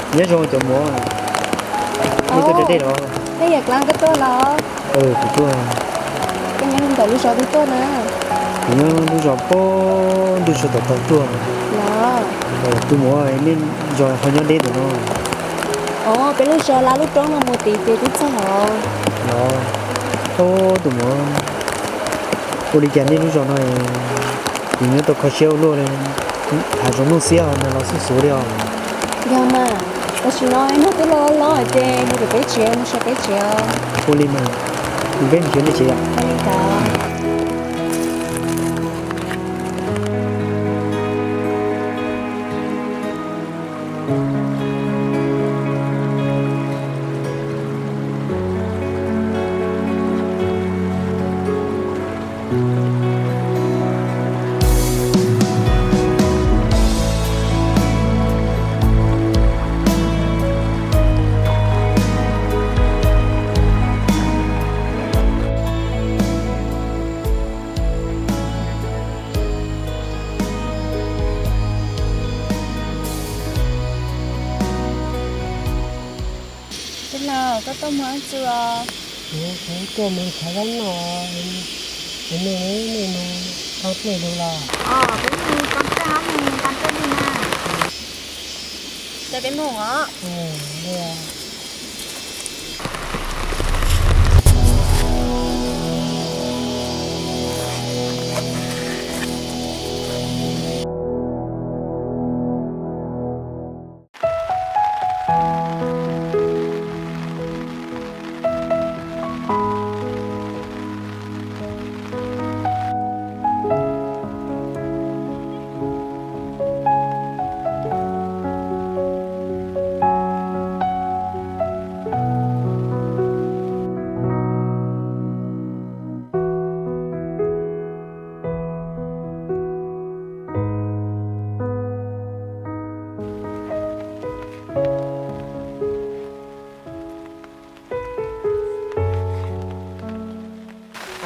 Nyob zoo cov muam, nej tuaj da dej los? Koj yog Dlaav, koj tuaj los? Kuv tuaj. Koj nyob ntawm lub zos twg tuaj na? Kuv nyob lub zos pem ntug tsua tom tog tuaj. Los, tus muam, nej zos ho nyob deb ntawm no? Os, peb lub zos lawv lub roob no mus tid ces twb txog os. Los, tus muam, ua li cas nej lub zos no es nyob tau kho siab ua luaj li, hav zoov nplooj xiab ho nag los xuj xuav li os? Yog mas, tam sim no nag twb los los ces mus rau peb tsev, mus so peb tsev os. Ua li mas, peb mus xyuas nej tsev yom. Tij laug, koj tuaj mus ua tsi os? Kuv tuaj mus khav zaub noj, es nej, nej mus tau dej lug los? Os, peb mus tau dej, nej mus tau dej lug na. Ces peb mus os.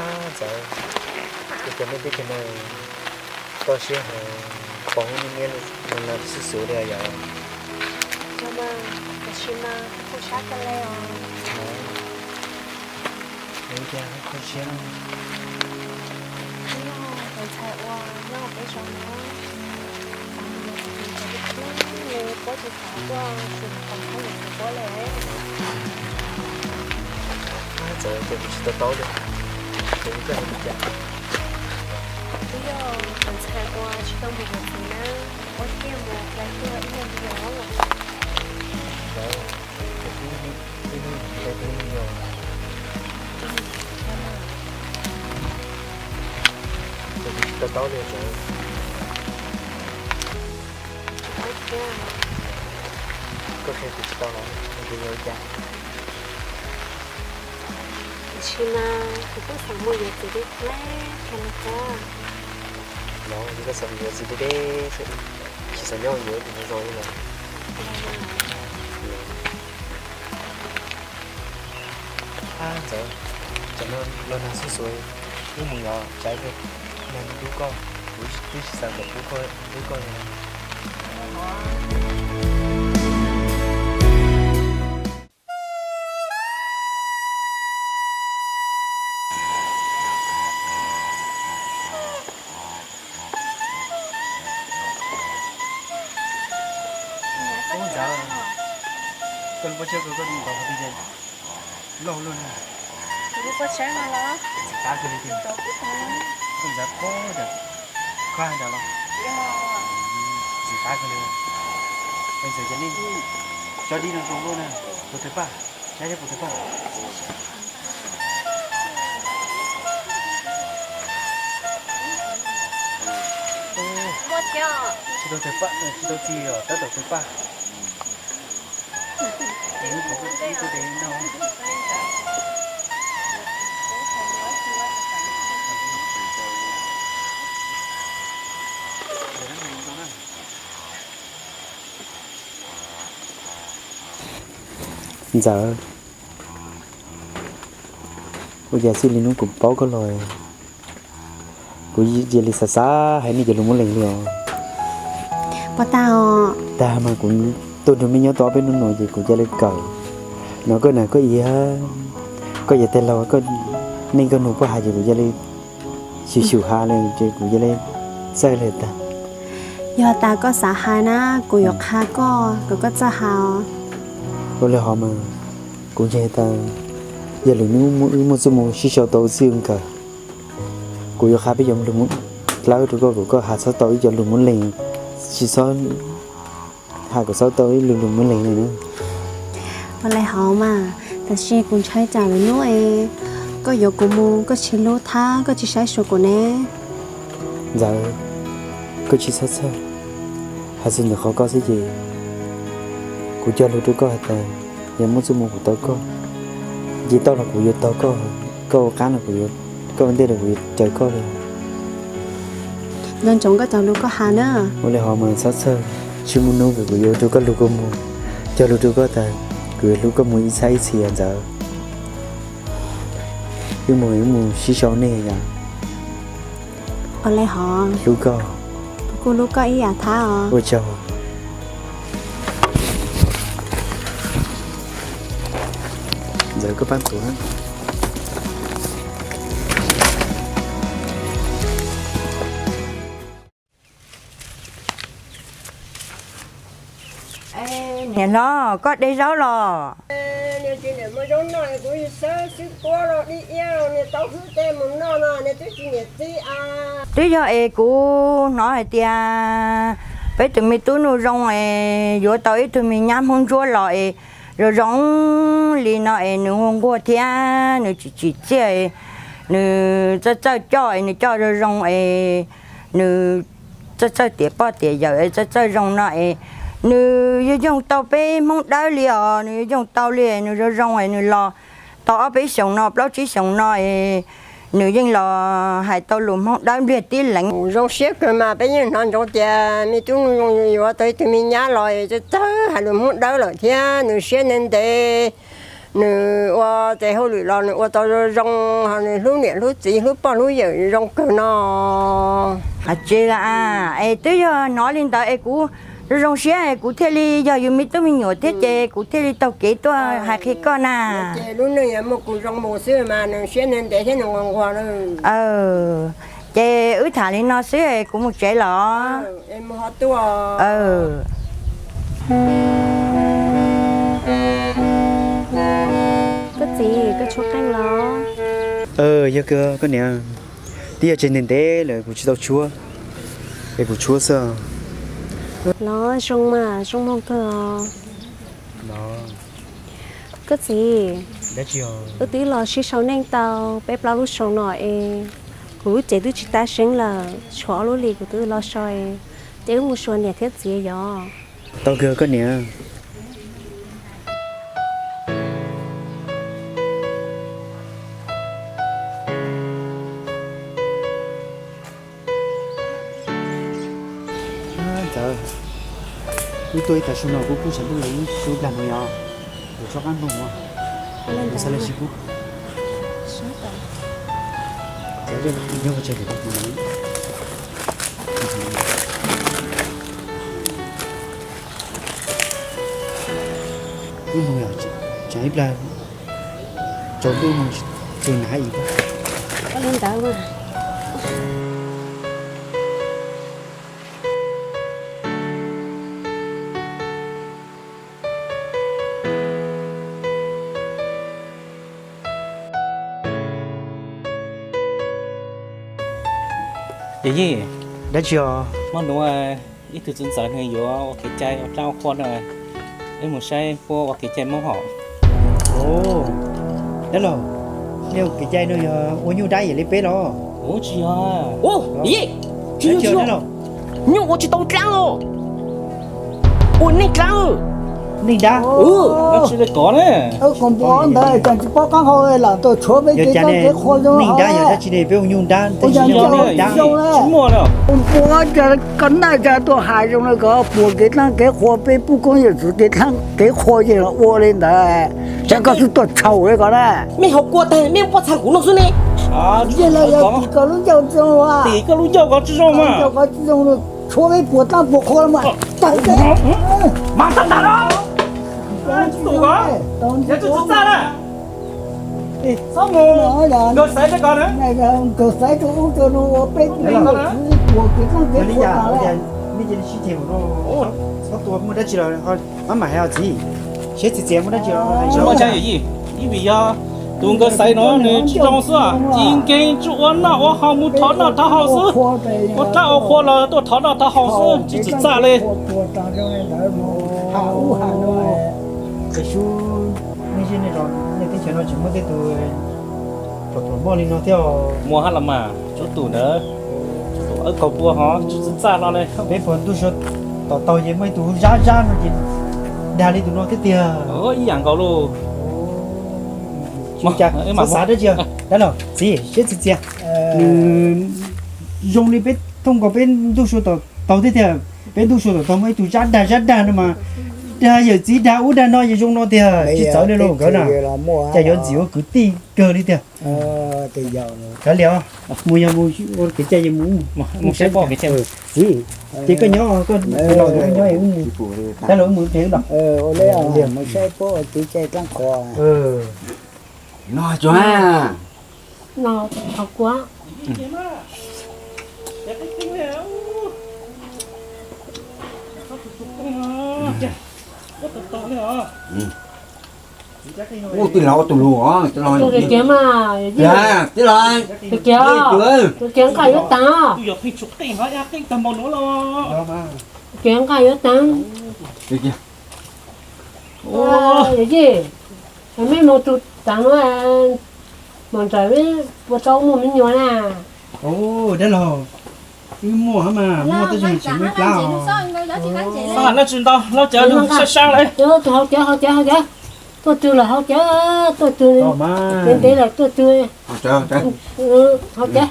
Ab ntxawm, ua cas nej teb chaws no toj siab heev, poob niaj niaj no xuj xuav li yom? Yog mas, tam sim no kuj sab kawg li os. Ua cas kho siab no? Yog tus ntxhais uas nyob peb zos no, xav mus yuav tus txiv ntxawm li, nws puab tsis xav tuaj, tsis xav kom peb yuav tus puab li. Ab ntxawm, ces kuv tsis to taub li, ces koj hais li cas? Twb yog tus ntxhais uas tsis tau mus yuav txiv na, ua ciaj mus hlais tuag ib leeg li os. Ntxawm, tus tub ib leeg hlais tuag ib leeg li os. Ces kuv tsis to taub li ntxawm. Koj qhia kuv tsis tau los kuv yuav ua cas? Tiam sis mas kuv kuj xav mus yuav txiv deb deb thiab no thiab. Los yog koj xav mus yuav txiv deb deb xwb, tsis xav nyob yuav ib tug zoo zoo li los? Ab ntxawm, tam sim no los nag xuj xuav, wb mus yos tsam nag mus dub koj, kuv twb tsis xav kom dub koj, dub koj li. Ub ntxawm, koj lub pob tsaib ko koj ntaus qhov twg ces loj luaj na. Kuv lub pob tsaib no los? Ntxim qab kawg li tiag. Ub ntxawm, pob ntawm koj hais ntawd los? Ntxim qab kawg li. Ntxawm, ces nej tso dib no zoo luaj na, puas tawg paj? Saib saib puas tawg paj. Tsis tau tawg paj, tsis tau txi os, tab tom tawg paj. Ntxawm, ua cas txij li hnub kuv paub koj los, kuv cia li xav xav hais nej cov lus Moob Lees li os. Puas tag os? Tag mas kuv Tuaj nrog mej nyob tau ob peb hnub no ces kuv cia li kawm no koj na koj iab, koj yog tais laug koj neej koj nug koj has ces kuv cia li xyum xyum has li ces kuv cia li txawj li tag. Yog tas koj xav hais na, kuv yuav qha koj kom koj txawj hais os. Ua li hov mas, kuv ntseeg tas yog lwm hnub wb muaj txuj mus sib sau tau txij nkawm, kuv yuav qha peb cov lus Hmoob dawb rau koj kom koj has txhob tau ib co lus Hmoob leeg, tsis txhob has kom txhob tau ib lus lus Hmoob leeg li na. Ua li hov mas, tab sis kuv ntshai tsam lwm hnub es koj yuav kuv mus koj tsis hlub thiab koj tsis saib xyuas kuv ne. Ntxawm, koj tsis txhob txhawj, hais txog ntawm qhov koj xwb ces kuv cog lus rau koj hais tias yog muaj txuj mus kuv tau koj, nce toj los kuv yuav tog koj, koj ua qab los kuv yuav, koj ua ntej los kuv yuav raws koj li. Nco ntsoov koj cov lus koj has na. Ua li hov mas txhob txhawj, tsis muaj hnub kuv yuav rau koj lus koj mus, cog lus rau koj tas kuv yuav hlub koj mus ib txhab ib txhis os Ntxawm. Wb mus, wb mus sib sau nej yom. Ua li hov, hlub koj, kuv kuj hlub koj ib yam thiab os. Ua tsaug. Ntxawm koj pab tuav. Niam hlob, koj de zaub los? Niam tsis niam muaj zaub noj, kuv xawb xwb puab los dib iab los niam tau hwb tej mus noj no, niam twb tsis niam txib a. Twb yog es kuv hnov hais tias peb tus me tub Nuj Zoo es yuav tau ib tug me nyab Hmoob Ntsuab los es zoo zoo li no es nws hu nquag thiab nws tsis tsim txiaj, nws txawj txawj coj es nws coj zoo zoo es nws txawj txawj tiam poj tiam yawm es txawj txawj zoo no es nws yuav yoog tau peb Hmoob Dawb li os, nws yuav yoog tau li, nws zoo zoo es nws los tau ob peb xyoos no plaub tsib xyoos no es nws yeej los hais tau lus Hmoob Dawb Npliag tib leeg. Zoo siab kawg mas peb yeej hnov ntsoov tias me tub Nuj Zoo yuav tau ib tug me nyab los es txawj txawj hais lus Hmoob Dawb lawm thiab nws siab ntev ntev, nws ua tes hauj lwm los nws ua tau zoo zoo, ho nws hlub niam hlub txiv hlub poj hlub yawm zoo kawg no. Tsis a, es twb yog hnov li ntawd es kuv zoo zoo siab es kuv thiaj li yog yus me tub me nyuam thiab ces kuv thiaj li taug kev tuaj hais qhia koj na. Ces lub neej yog muaj kuv zoo mus xwb mas nws siab ntev ntev thiab nws nquag nquag. Ces wb tham li no xwb es kuv mus tsev los. Koj txiv, koj tshuab qeej los? Yog kawg koj niam, twb yog tseg ntev ntev lawm kuv tsis tau tshuab, es kuv tshuab xwb. Los zoo mas zoo mloog kawg os. Koj txiv, wb twb los sib sau neej tau peb plaub lub xyoo no es kuv lub cev twb tsis tab seeb lawm, tshuav ob lub hlis kuv twb los so es, ces wb mus xyuas niam thiab txiv yom. Tau kawg koj niam. Ntxawm, wb tuaj ib tag su no kuv kub tshav ntuj los wb sib plag mus yom. Kuv tsob qab nplooj mus, kuv xav li sib kub. Ntxawm, nyob qhov tsev kuv wb mus yom, tsam ib plag tsaus ntuj mus tsis txog na ib plag. Ua li ntawd mas. Yawm yij, dab tsi os? Hmo nuav ib tug txiv ntxawm nws yuav ua kev cai ua dlaab ua qhua no, wb mus saib puab ua kev cai Moob hov. Dab laug, nej ua kev cai no yog ua nyuj dab yam li peb los? Tsis yog. Nyuj ua tsis tau dlaab os. Ua neej dlaab. Neej dab. Tsis le kov ne. Ntawd tseem tsis paub qaab hau lam tuaj tshuav peb kev dlaab kev qhua zoo. Neej dab yog dab tsi ne? Peb ua nyuj dab, tsis muaj. Puas cas koj naj cas tuaj has zoo le koj, puas kev dlaab kev qhua peb pub koob yawm txwv kev dlaab kev qhua ces ua li ntawd, cas koj xub tuaj tshau le koj na. Mej haus kua tag mej muab txhaj kuv noj xwb ne. Yog tim koj lub ncauj tsis zoo, tim koj lub ncauj kov tsis zoo mas. Tshuav peb puas dlaab puas qhua los mas tawg teb. Mas tawg tag no. Tub ko, yog tsis txaj na. Txhob mus nkawg xaiv rau ko na. Nkawg xaiv rau ub rau no ua peb tug puas kev dlaab kev qhua tas lawm. Nej cia li sib ceg mus, txhob tua muaj dab tsi los maj mam hais os txiv. Siab txias txias muaj dab tsi los hais. Ua cas yawm yij, ib vim yog tus nkawg xaiv no nws tsis zoo xwb, ci nkeeg tsuas ua noj ua haus mus thov noj thov haus xwb. Ua dlaab ua qhua los tuaj thov noj thov haus xwb, tsis txawj txaj li. Teb chaws no tsis muaj tej tus pluag pluag muaj li no thiab. Muaj hab los mas, tshuav tus ntawd, tshuav tus awb kaug dua ho tsis txawj txaj hlo li. Peb puas ntuj sua tom taug ces muaj ib tug zab zab no ces dag li tus no thiab tiag. Ib yam nkaus lauj. Xav xav dab tsi, dab laug txiv siab txias txias. Nws zoo li peb thooj nkaus peb ntuj sua tom taug thiab tiag. Peb ntuj sua tom taug muaj ib tug zab dag zab dag no mas dag yawm txiv dag ub dag no ces zoo no tiag, tsis txawv li lauj nkawd na. Cas yuav ntxim ua kwv tij kawg li tiag. Kav liam, mus yog mus ua kev cai ces mus, mus saib poj kev cai. Txiv, ces koj nyob, koj los nyob, dab laug wb mus pem los. Mus saib poj kev cai dlaab qhua. No tsuav no, qhov kua. Ub, tij laug tus lus os, tij laug. Tus kiag mas, tij laug, tus kiag, tus kiag nqaj yuav tag. Tus kiag nqaj yuav tag. Yawm yij, meb mus tus tav no, mus nrawm puas tau muaj me nyuam na? Dab laug, wb muaj hab mas, muaj tab sis tsis muaj ib plab os. Leej tsis ntau, laub cawv sab sab lawm. Tus hau cawv, hau cawv, hau cawv. Tuaj twg lawm hau cawv, tuaj twg, ntev ntev lawm tuaj twg. Hau cawv.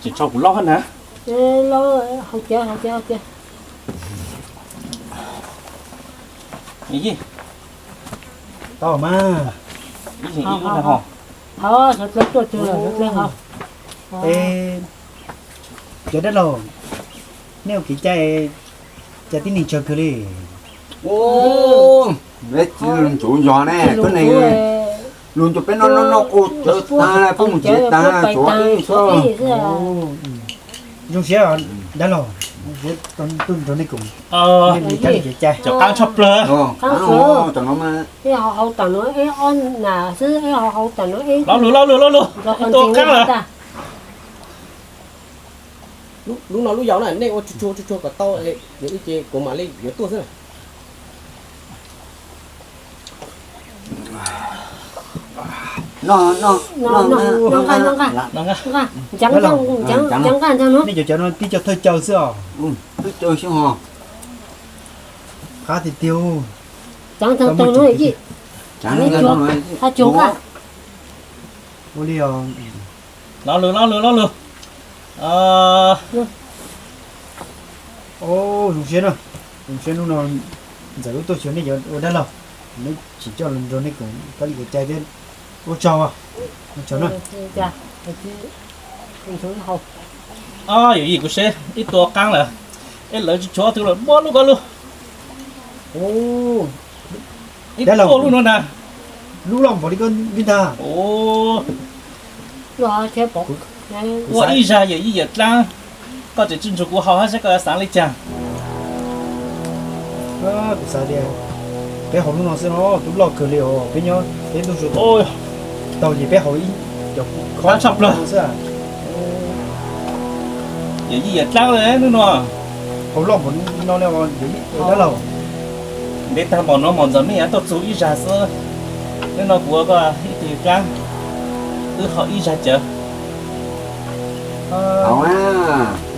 Tseem tshuav kuv laub hab na. Hau cawv, hau cawv, hau cawv. Tau mas. Ib leeg ib lub na ho. Ho, sawv dlawg tuaj twg lawm sawv dlawg ho. Cov dab laug, nej ua kev cai, cas tib neeg tsawg kawg li. Ub, txiv lug ntsuav zog ne, tuab neeg lug ntsuav peb noj noj noj qus cawv tag, peb mus tsev tag, tsuav ib xwb. Zoo siab dab laug, zoo siab tuaj nrog nej koom, nej li kab li kev cai. Cov qaab tshaj plawg. Lo lug, lo lug, lo lug. Lub no lub yau na, nej ua tsuag tsuag tsuag tsuag kom tau, yog ib ce kuv mam li yuav tuaj xwb. Nej cov cov no tib co thawj caw xwb os. Qab tiag tiag. Ua li os. Lo lug, lo lug, lo lug. Zoo siab na, zoo siab hnub no ntxawm wb tuaj xyuas nej cov ua dab laug, neb tseem coj los nrog nej koom kab li kev cai thiab. Ua tsaug, ua tsaug na. Yawm yij, kuv seb ib tug qaab lawm, es lawv tsis tshuav tug lawm, muab lub ko lug. Ib tug lub no na. Lub loj npaum li koj ntag. Ua ib zag yawm yij yawm dlaab, koj tseem tsi nrug kuv haus hab seb koj yuav xaav li caag. Kuv xav tias peb haus lub no xwb no, lub loj kawg li os, peb nyob peb ntuj sua taug ces peb haus ib cov khob tshaj plawg xwb. Yawm yij yawm dlaab lub no. Haus loj npaum no li os yawm yij dab laug. Ntev tag npaum no mas ntxawm mej yuav tuaj txug ib zag xwb. Hnub no kuv ua koj ib tug dlaab, wb haus ib zag cawv.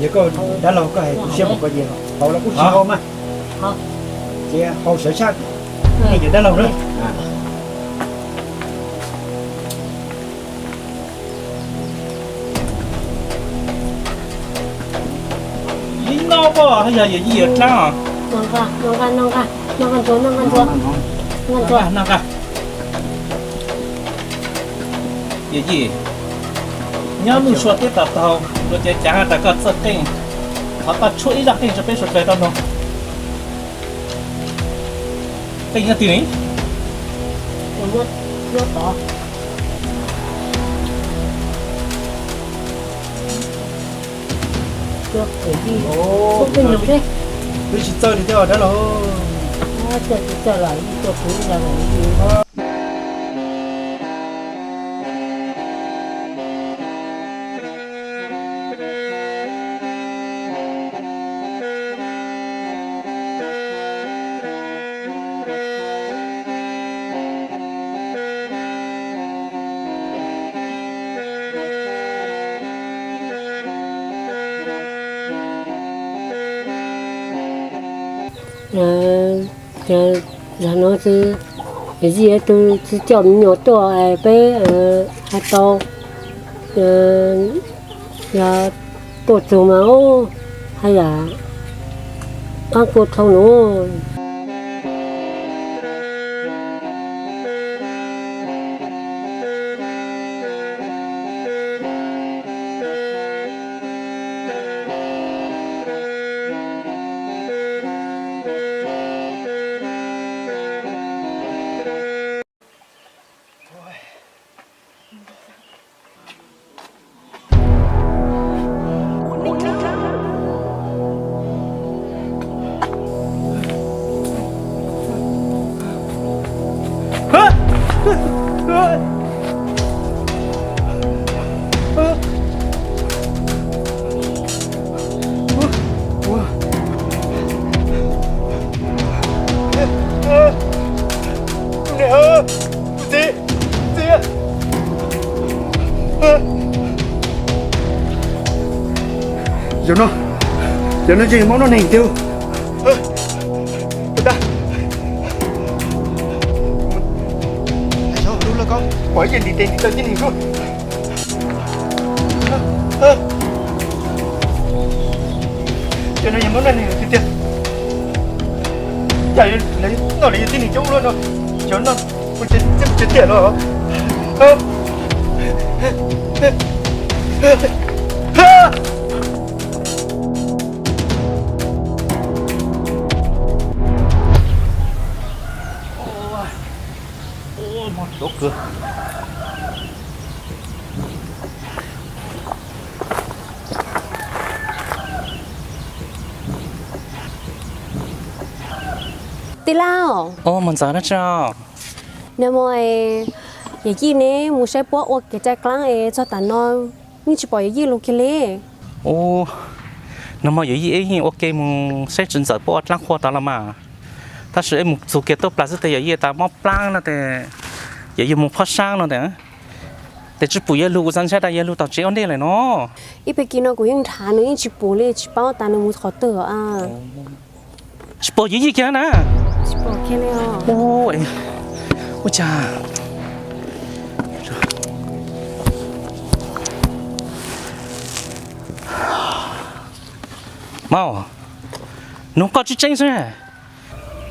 Yog koj dab laug koj hais tu siab npaum ko ces haus los kuj tsis haus mas, ces haus sawv tshaj nej cov dab laug na. Ib no koj yog yawm yij yawm dlaab os. Yawm yij, Nyob lub sua teb tom taug, luag ces cav tas koj txawj qeej, thov koj tshuab ib zaj qeej rau peb sawv daws tau mloog. Qeej nyob twg ne? Twb tsis txawj li thiab dab laug. Zaum no yawm yij tus tsis coj me nyuam tuaj peb hais tau yog tuaj txug mas haj yam qaab kua dhau nuav. Yog no, yog no ces yog mob noj neeg tiag. Pom ib ce ntim tes ntim taw tib neeg. Cov no yog mob noj neeg tiag tiag. Cas lawv noj lawv yog tib neeg coob luaj no, cov no ua ces tib tsis tiam los. Tij laug, mus ntxov dab tsi? Nag hmo yawm yij neb mus saib puab ua kev cai dlaab es txog taam no yeej tsis pom yawm yij lug kiag li. Ub, nag hmo yawm yij ib yeej ua ke mus saib txiv ntxawm puab ua dlaab qhua tod los mas, tab sis ib mus txug kiag tuaj plas xwb tes yawm yij tas mob plaab no tes yawm yij mus phob saab no tes, tes tsis pum yawg lug, kuv xaav ntshai tas yawg lug tom tsev ua ntej lawm no. Ib pliag kis no kuv yeej nrhav nws yeej tsis pum li, tsis paub tas nws mus qhov twg. Tsis pom yawm yij kiag na. Ua cas Maub, nug koj tseeb tseeb xwb.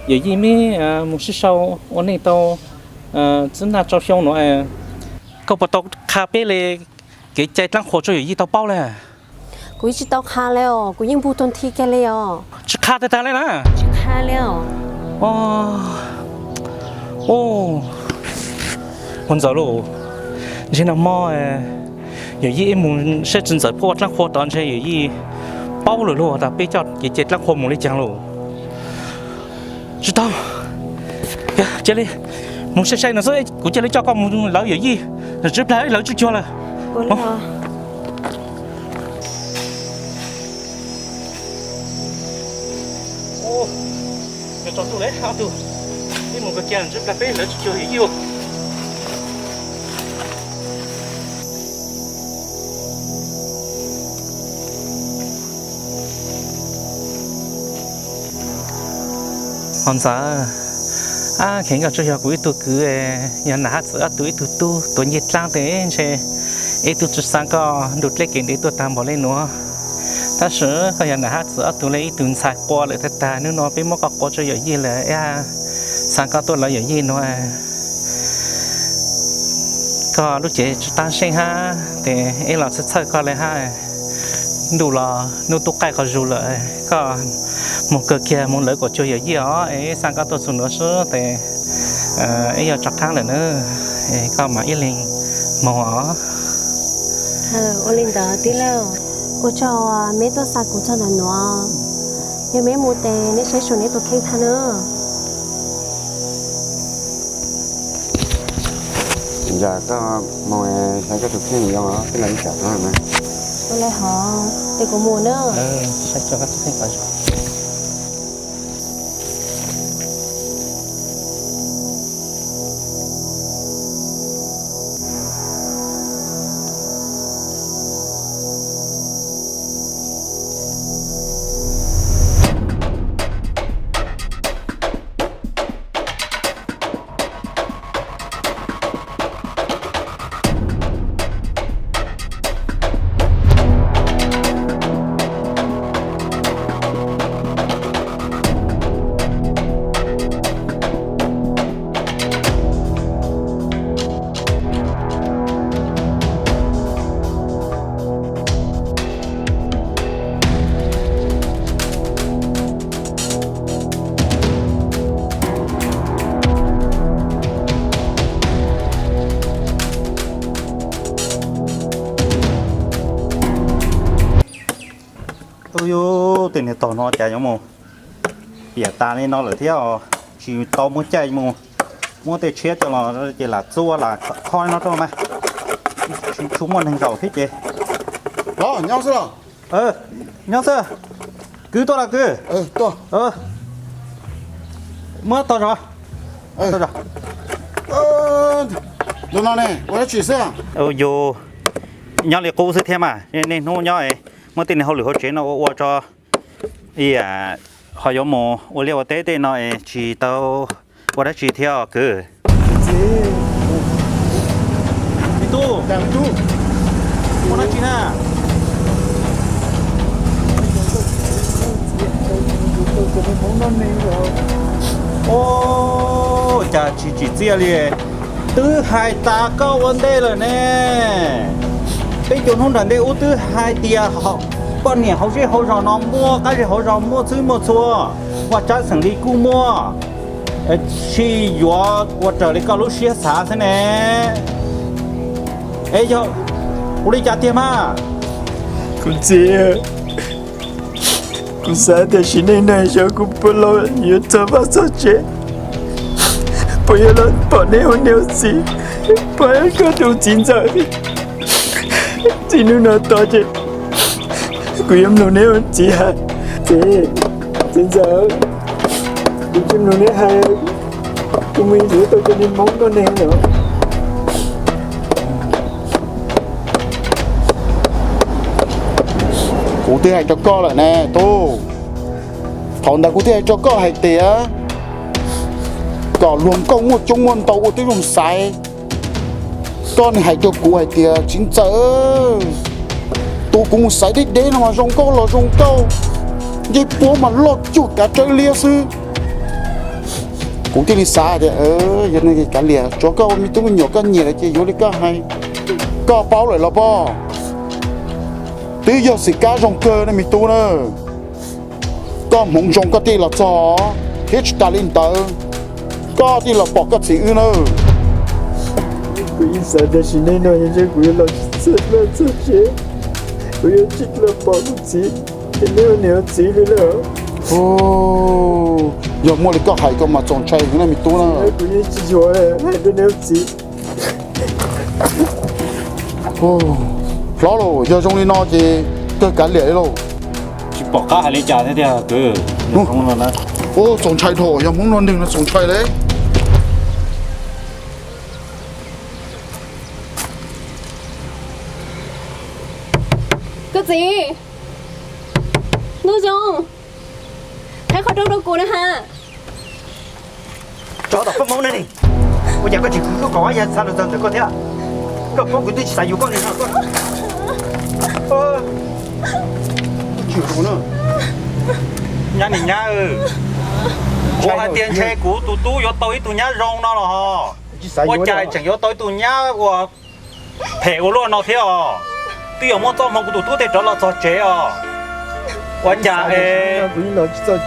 Yawm yij meb mus sib sau ua neej tau txwb naj rau xyoo nuav, koj puas tau qha peb le kev cai dlaab qhuas rau yawm yij tau paub le? Kuv yeej tsis tau qha le os, kuv yeej npug tug nthi kiag li os. Tsis qha tag tag le na? Tsis qha li os. Ua ntxawm lauj, ntshe nag hmo yawm yij ib mus saib txiv ntxawm puab ua dlaab qhua tod ntshe yawm yij paub lawm lauj tas peb coj kev cai dlaab qhua mus li caag lauj. Tsis tau, cia li mus sai sai no xwb, kuv cia li coj koj mus lawv yawm yij, tsw plag lawv tsw cuag lawm. Ho ntxawm, kheev koj tsuas yog kuv ib tug kwv, yog nam hab txwv ob tug ib tug tub tuav ncej dlaab tes ntshe ib tug tsi xaav koj nrug dleb kev ntev tuaj taag npaum le nuav. Tab sis koj yog nam hab txwv ob tug le ib tug ntxhais qua lawm tag tag, hnub no peb muab koj qua rau yawm yij lawm, xaav koj tuaj lawv yawm yij nuav. Koj lub cev tsis tab seej hab, ces ib los txhawj txhawj koj le hab. Ntuj los hnub tub qaij qhov zus lawm, koj mus kawg kiag mus lawv kom cuag yawm yij os, es ib xav koj tuaj txug nuav xwb ces ib yuav rov qab lawm na, es koj mam ib leeg moog os. Ua li ntawd tij laug, ua tsaug meb tuaj xa kuv txog ntawm nuav. Yog meb mus tes neb saib xyuas neb tus kheej tag na. Yog koj moog saib koj tus kheej zoo, tij laug ib tsam tau na. Ua li hov, tes kuv mus na. Ub yus, tej niag tog no cas yuav mus piam tas li no lawm thiab os. Tsis tau muaj caij mus muab tej tshiab coj los ces lam txua lam kho no rau mas. Tsis tshua muaj neeg zaum thiab ces. Los nyob xwb los? Nyob xwb. Kwv tuaj los kwv? Muab tog zog. Tus no ne, ua dab tsi xwb? Yus nyob li qub xwb thiab mas, niaj hnub nyob muab tej niag hauj lwm hauv tsev no ua ua tso, ho yuav mus ua liaj ua teb tej no es tsis tau ua dab tsi thiab os kwv. Me tub, ua dab tsi na? Ua cas tsis tsim txiaj li? Twb hais tas koj ua ntej lawm ne. Peb cov hnub nram ntej ub twb hais tias poj niam hauv zej hauv zos no muaj, qab zej hauv zos muaj txhwb muaj txhua, ua tsab xeem li kuj muaj. Tsis yuav ua raws li koj lub siab xav xwb ne. Es yog ua li cas tiag mas? Kuv txiv, kuv xav tias sim neej no xyov kuv puas los yuav txog vaj txog tsev, puas yuav los pom neb ua niam ua txiv, pom koj tus txiv ntxawm. Txij hnub no tod ces kuv yuav mloog neb ua txiv hais. Txiv, txiv ntxawm, kuv tsis mloog neb hais, kuv mus yuav tau cov niag hmoob noj neeg lawm. Kuv twb hais rau koj lawm ne tub. Thaum ntawd kuv twb hais rau koj hais tias kom luag nkauj muaj coob muaj ntau ua tib zoo xaiv. Koj nws hais rau kuv hais tias txiv ntxawm, tus kuv mus xaiv deb deb no mas zoo nkauj los zoo nkauj, ncej puab mas loj cuag kav tsawb liab xwb. Kuv thiaj li xav hais tias yog no kav liam, tsuav koj ua me tub me nyuam koj nyiam lawm ces yuav li koj hais. Koj paub lawm los pob? Twb yog xwm kab zoo kawg ne me tub na. Koj hmoov zoo koj thiaj los txog, thiab tsis tas li ntawd, koj thiaj los pom koj txiv wb nawb. Kuv yeej xav tias sim neej no yog ntshe kuv yuav los tsis txog vaj txog tsev, kuv yuav tsis los pom kuv txiv, es neb ua niam ua txiv li lawm. Yog muaj li koj hais ko mas txaus ntshai heev na me tub na. Kuv yeej tsis yuav hais rau neb ua txiv. Hlob lauj, yog zoo li no ces kawg kav liam li lauj. Tsis pom qab hais li cas thiab tiag kwv. Ub, txaus ntshai dhau, yog hmoob noj neeg no txaus ntshai li. Koj txiv, Nuj Zoo, qheb qhov rooj rau kuv na ha. Tsov tom poj hmoob ne, ua cas koj tsis kwv tuaj kom yog xav los txog ntawm koj thiab? Koj paub kuv twb tsis xav yuav koj li no. Nyab nim nyab, kuv hais tias ntshe kuv tus tub yuav tau ib tug nyab zoo no los hos. Ua cas tseem yuav tau ib tug nyab ua phem ua luaj no thiab os? Twb yog muaj txoj hmoo kuv tus tub thiaj rov los txog tsev os. Ua cas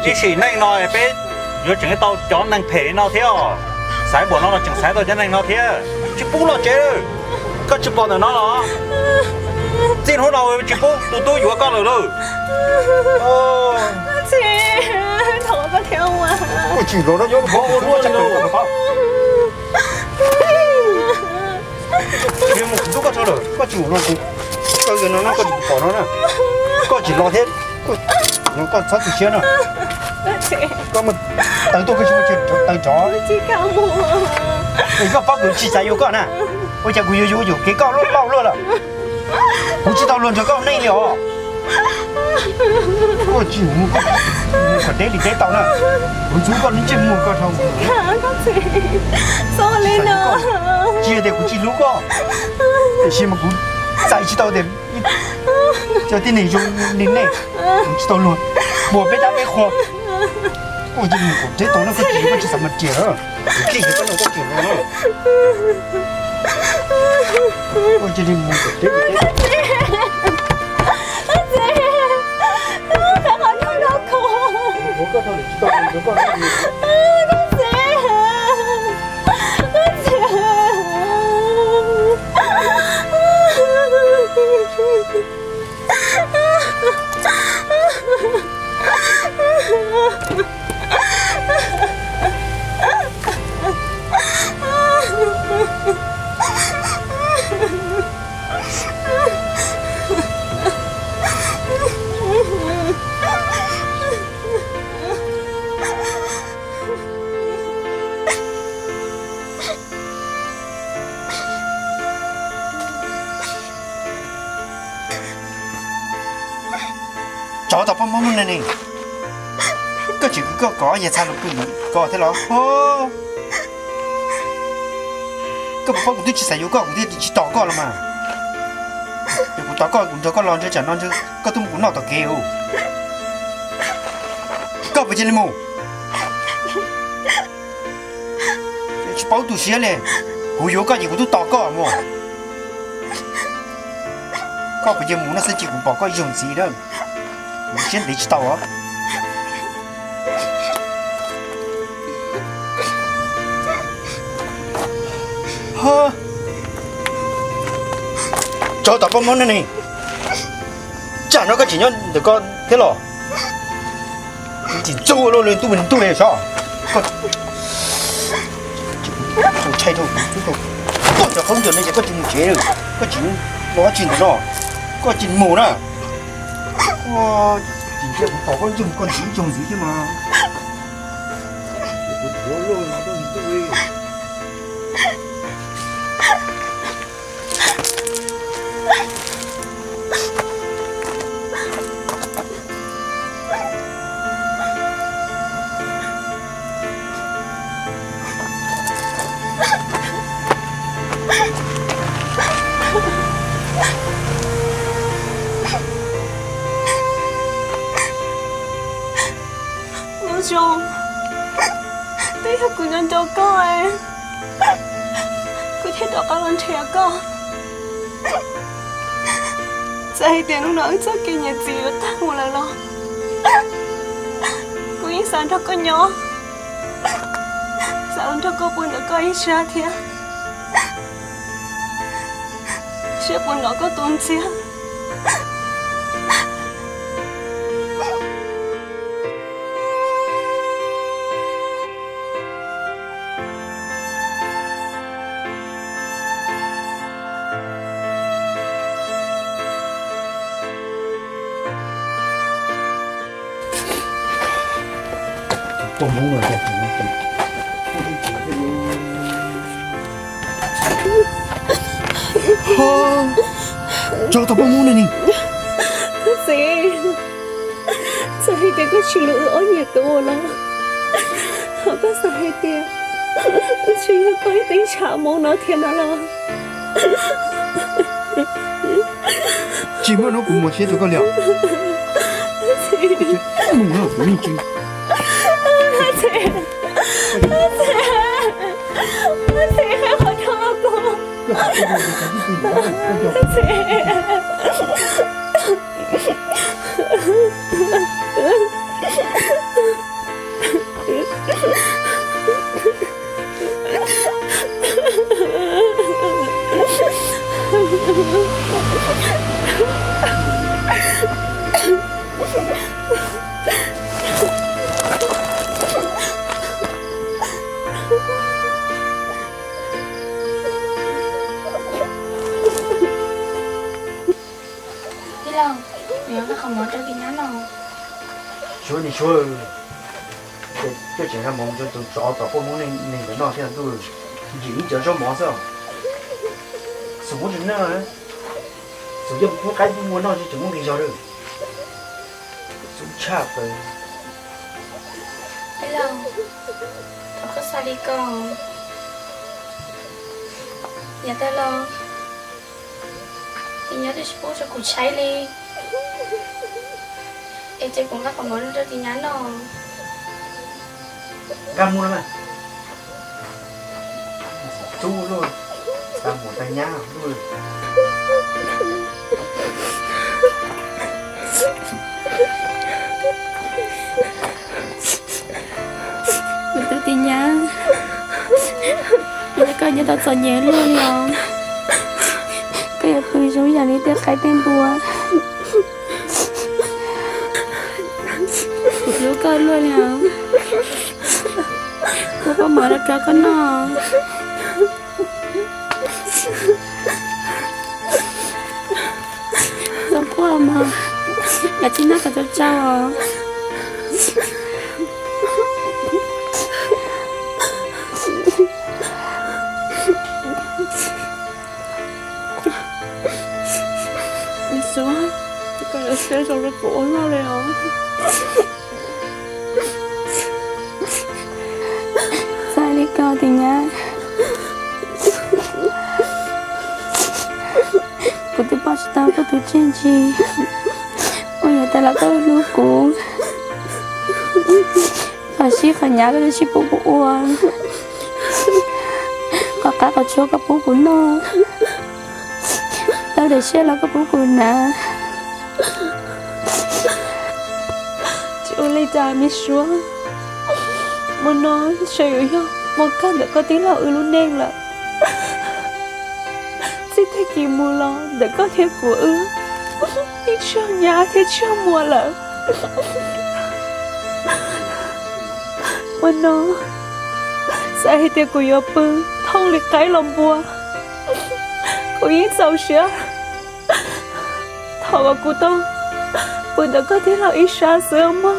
ib sim neej no peb yuav tseem tau cov neeg phem no thiab os? Xaiv npaum no los tseem xaiv tau cov neeg no thiab. Tsis pub los tsev, koj tsis pom ntawm no los? Txij hnub no tsis pub tus tub yuav koj lawm lauj. Koj tsis los no, ua luaj li no. Mus kuv tub koj tso lawm, koj tsis mus no, koj tsis pom no na, koj tsis los thiab, koj txhob tu siab na. Koj mus taws tuaj, koj tsis muaj chaw taws tsov. Es koj paub kuv tsis xav yuav koj na, ua cas kuv yuav yuav yuam kev koj loj luaj lawm? Kuv tsis tau luag nrog koj ua neej li os. Koj tsis mus, mus kom deb li deb tau na. Kuv ntxub koj lub ntsej muag koj dhau. Tsis yog tias kuv tsis hlub koj, tiam sis mas kuv txais tsis tau tias cov tib neeg zoo li nej, kuv tsis tau luag muag peb dab peb qhua. Koj cia li mus kom deb tau na, koj tsis, koj tsis xav mas riam, kuv khij koj no koj tsis mus na. Koj cia li mus kom deb. Tsov tom poj muab ne, koj tseem kwv koj kov yag txha lus pw koj thiab los? Koj puas paub kuv twb tsis xav yuav koj kuv thiaj tsis tos koj los mas. Yog kuv tos koj kuv nrog koj los ntshe tsam no ntshe koj twb muab kuv noj tom kev ua. Koj puas cia li mus? Tsis paub tu siab li. Kuv yuav koj ces kuv twb tos koj mus. Koj puas cia mus no xwb ces kuv pom koj ib zaug ntxiv na, kuv siab ntev tsis tau os. Tsov tom poj muab ne, tsam no koj tseem nyob ntawm koj thiab los? Tsis txuj luaj li ntuj ntuj li saib. Koj ntshai rau kuv, koj cov qhaub ncaws no ces koj tsis mus tsev, koj tsis ua dab tsi ntawm no, koj tsis mus na. Tsis ntsia kuv pom koj ntsia mus koj ntxiv ib zaug ntxiv thiab mas. Nyob zoo, twb yog kuv nco nco koj, kuv thiaj rov qab los nrhiav koj. Txawm hais tias hnub no wb txoj kev nyiam txiv yuav tag mus lawm los kuv yeej xav nrog koj nyob, xav los nrog koj pw ntawm koj ib sab thiab, seb puas nrog koj tu ntxiab. Tsov tom poj muab ne. Txiv, txawm hais tias koj tsis hlub wb ob niam tub los, ho koj xav hais tias wb tsis yog koj ib teeb ntshav hmoov no thiab no los? Tsis muaj hnub kuv muaj siab rau koj li os. Txiv, mus no kuv yeej tsis. Txiv, txiv. Txiv, qhia qhov no rau kuv. Txiv. Tij laug, kuv yuav nqa qhov mov rau tus nyab no. Suav niag Suav, koj tseem nqa mov rau tus tsov tom poj Hmoob neeg ntawd noj thiab ntuj, ntsim ib cov zaub mov xwb. Xum muab tsis noj, xum coj mus pub qaib pub npua noj tsis tseem muab nqis zog lawm. Xum tshaj plaws. Tij laug, thov koj xav li ko. Yav tag los tus nyab twb tsis pub rau kuv tshaib li, es ces kuv nqa qhov mov rau tus nyab no. Nqa mus no mas. Tub luj, tag mus tag nyab luj. Kuv tus tij nyab, yog koj nyob tau txom nyem luaj li os, koj yuav pw zoo yam li tej qaib tej npua. Kuv hlub koj luaj li os, kuv pub mov rau koj noj. Txhob quaj mas, kav tsij noj kom tsau tsau os. Suav, koj yuav siab zoo rau kuv ua luaj li os. Txawm li ko tus nyab, kuv twb pom tsis tau koj tus txiaj ntsig uas yog tas los koj hlub kuv. Qhov sib qhov nyab koj twb tsis pub kuv ua, qhov qab qhov tshua koj pub kuv noj, tau daim siab los koj pub kuv hnav. Tsis ua li cas me Suav, hmo no ntshe yuav yog hmo kawg ntawm koj tij laug wb lub neej lawm. Txij tag kis mus los ntawm koj thiab kuv wb yeej tsis yog nyab thiab tsis yog muam lawm. Hmo no txawm hais tias kuv yuav pw thooj li qaib los npua, kuv yeej txaus siab. Thov kom kuv tau pw ntawm koj tij laug ib sab xwb mog.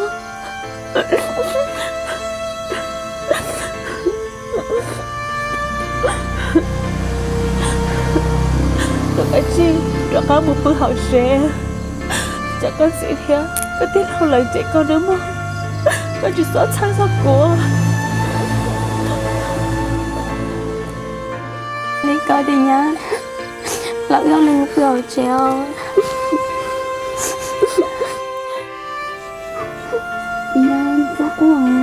Koj kav tsij rov qab mus pw hauv tsev, tsam koj txiv thiab koj tij laug lawv cem koj nawb mog. Koj tsis txhob txhawj txog kuv. Li ko tus nyab, los wb ob leeg mus pw hauv tsev os. Nyab, txhob quaj.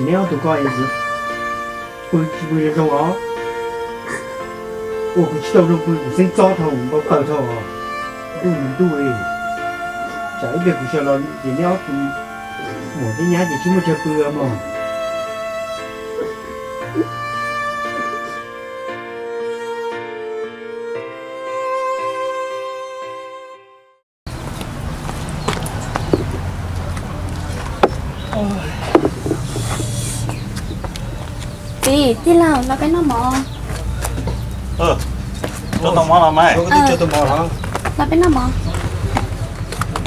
Neb ob tug ko es pw tsis pw zoo os. Ua kuv tsis tau zoo pw, kuv xeeb txob dhau, npau taws dhau os. Ntuj ntuj, tsam ib pliag kuv sawv los ces neb ob tug muam thiab nyab ces tsis muaj chaw pw mog. Txiv, tij laug, los peb noj mov. Tau mov los mas. Los peb noj mov.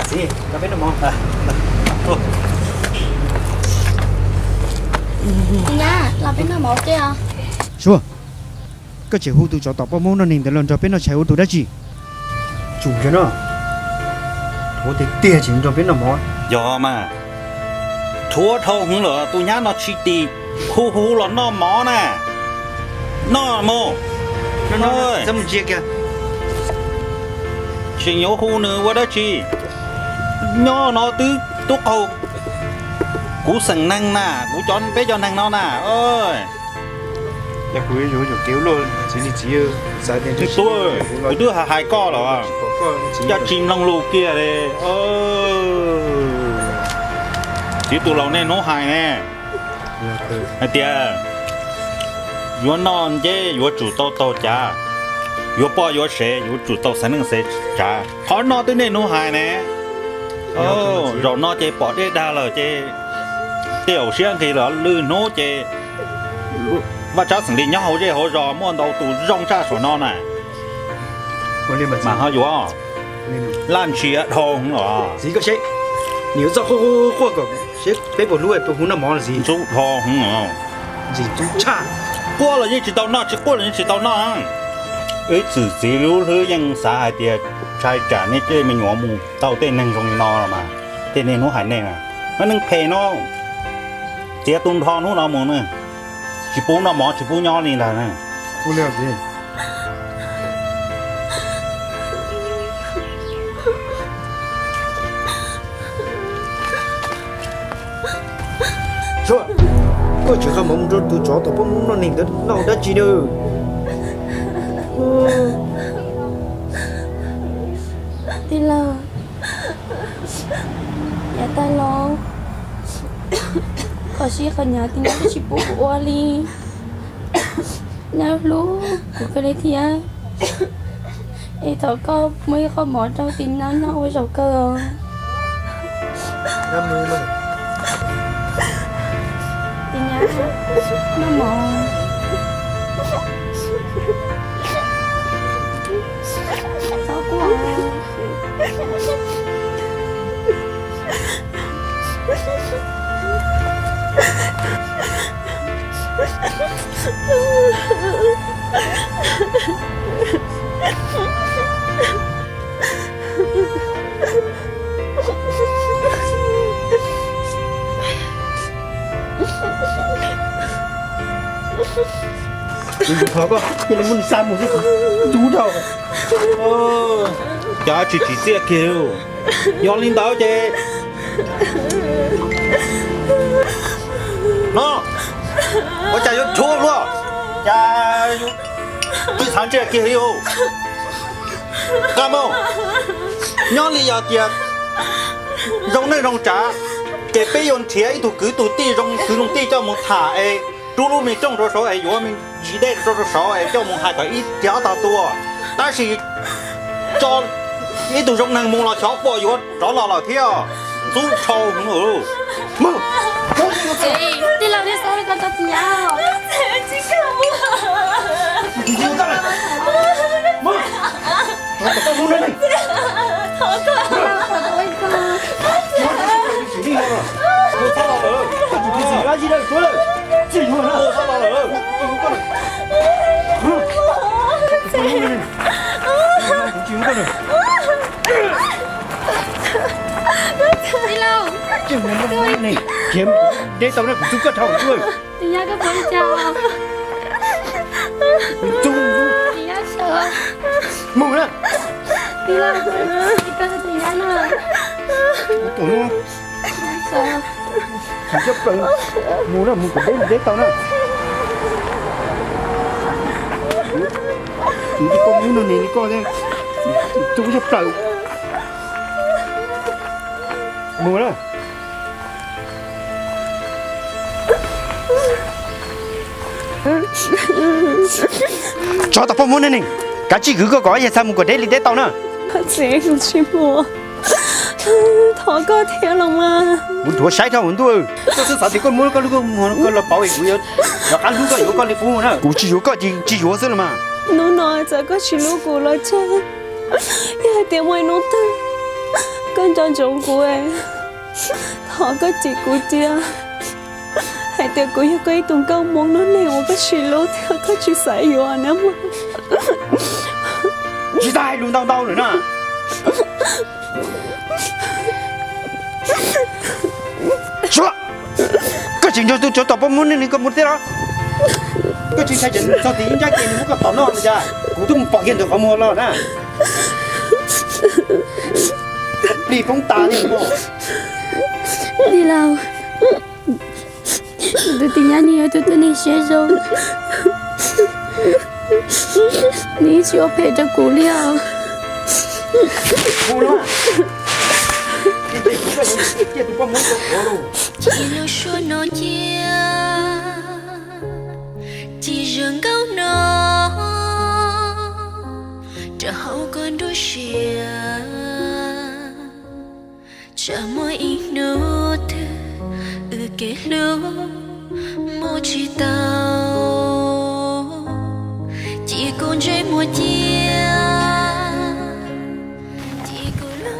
Txiv, los peb noj mov. Txiv nyab, los peb noj mov ua ke os. Suav, koj tseem hu tus tsov tom poj Hmoob noj neeg ntawd los nrog peb noj tshais ua tus dab tsi? Tsum yog no, thuav tiag tiag tseem nrog peb noj mov. Yog mas, thuav dhau hwv lawm tus nyab no tsis tim hu hu los noj mov na. Noj mus. Tseem yuav hu nws ua dab tsi? Nyob no twb tub qaug Kuv xeem neeg na, kuv cov, peb cov neeg no na. Kuv twb hais koj los, coj tsis mloog lus kiag li. Txiv tus laus niaj hnub hais ne, hais tias yuav noj nceb yuav tsum tau taug cav, yuav poj yuav sev yuav tsum tau xaiv neej xaiv tsav. Qhov no twb niaj hnub hais ne. Zaum no ces pom dej dag lawm ces tej zaum siab nqis lawm, lwm hnub ces Vaj Tsab xeem li nyob hauv zej hauv zos muaj ntau tus zoo tshaj saum no na. Mas ho yuav, laj ntshis dhau hwv os. Ntxub dhau hwv os. Quaj los yeej tsis tau noj, tsis quaj los yeej tsis tau noj. Wb txwm txiv lub hlwb yeej xav hais tias ntshai tsam nej tej me nyuam mus tau tej neeg zoo li no los mas, tej niaj hnub hais nej, neeg phem no, txiav tu nrho hnub no mus na, tsis pub noj mov tsis pub nyob li ntag na. Koj tsis qhia mov mus rau tus tsov tom poj muab noj neeg ntawd noj dab tsi na? Tij laug, yav tag los qhov sib qhov hnyav tij laug twb tsis pub kuv ua li. Nyob hlub kuv kawg li thiab, es thov koj muab ib qho mov rau tij laug noj ua zaum kawg os. Tij laug, noj mov. Txhob quaj. Kuv yuav thov koj cia li muab nws xa mus xwb, kuv ntub dhau. Cas tsis tsim txiaj kiag li. Yog li ntawd ces no, ua cas yuav tshuav luaj, cas yuav tsis xav ntsia kiag li os. Koj mus, nyob li yog tias zoo neej zoo tsav, ces peb yuav nrhiav ib tug kwv tug tij zoo kwv zoo tij coj mus tham es rub lub me rooj rau saud es yuav me ntsis dej rau saud es coj mus hais kom ib pliag ob tog tuag. Tab sis tso ib tug zoo neeg mus los xyov puas yuav rov los lawm thiab. Ntxub dhau hwv. Tij laug thiaj xav li ko rau tij laug. Tij laug, deb tau na, kuv ntxub koj dhau. Tij laug, koj puas ua cas? Ntxub, ntxub. Tij laug, sawv. Mus na. Tij laug, tij laug na. Tus no. Sawv. Tsis txhob plaws. Mus na, mus kom deb li deb tau na. Tus poj muab noj neeg li koj thiab, tus tub tshaj plaws. Mus na. Tsov tom poj muab noj neeg, kav tsij kwv koj kom yawg txha mus kom deb li deb tau na. Txiv, kuv tsis mus. Thov koj thiab los mas. Kuv dhuav saib dhau kuv ntuj. Koj xub xav tias koj muab koj lub koj muag koj los pauv es kuv yuav rov qab hlub koj yuav koj li qub na. Kuv tsis yuav koj ces tsis yuav xwb los mas. Hnub no txawm koj tsis hlub kuv los tseeb, yog hais tias muaj ib hnub twg koj nco ntsoov kuv, thov koj cem kuv cia, hais tias kuv yog koj ib tug nkauj Hmoob noj neeg uas koj tsis hlub thiab koj tsis xav yuav na mog. Tsis txhob hais lus ntau ntau lawm na. Suav, koj tseem nrog tus tsov tom poj muab noj neeg koj mus thiab los? Koj tsis ntshai tsam txog tim ib nrab ces nws muab koj tom noj li cas? Kuv twb mus pom kiag ntawm qhov muag los na. Plig poob tas li os. Tij laug, Tus tij nyab, nws yog tus tib neeg siab zoo, nws yeej tsis ua phem rau kuv li os. Ces lub suab no cia, ces zaj nkauj no rau hauv koj nruab siab. Tsam muaj ib hnub twg wb kev hlub mus tsis tau, ces kuv ntsej muag cia.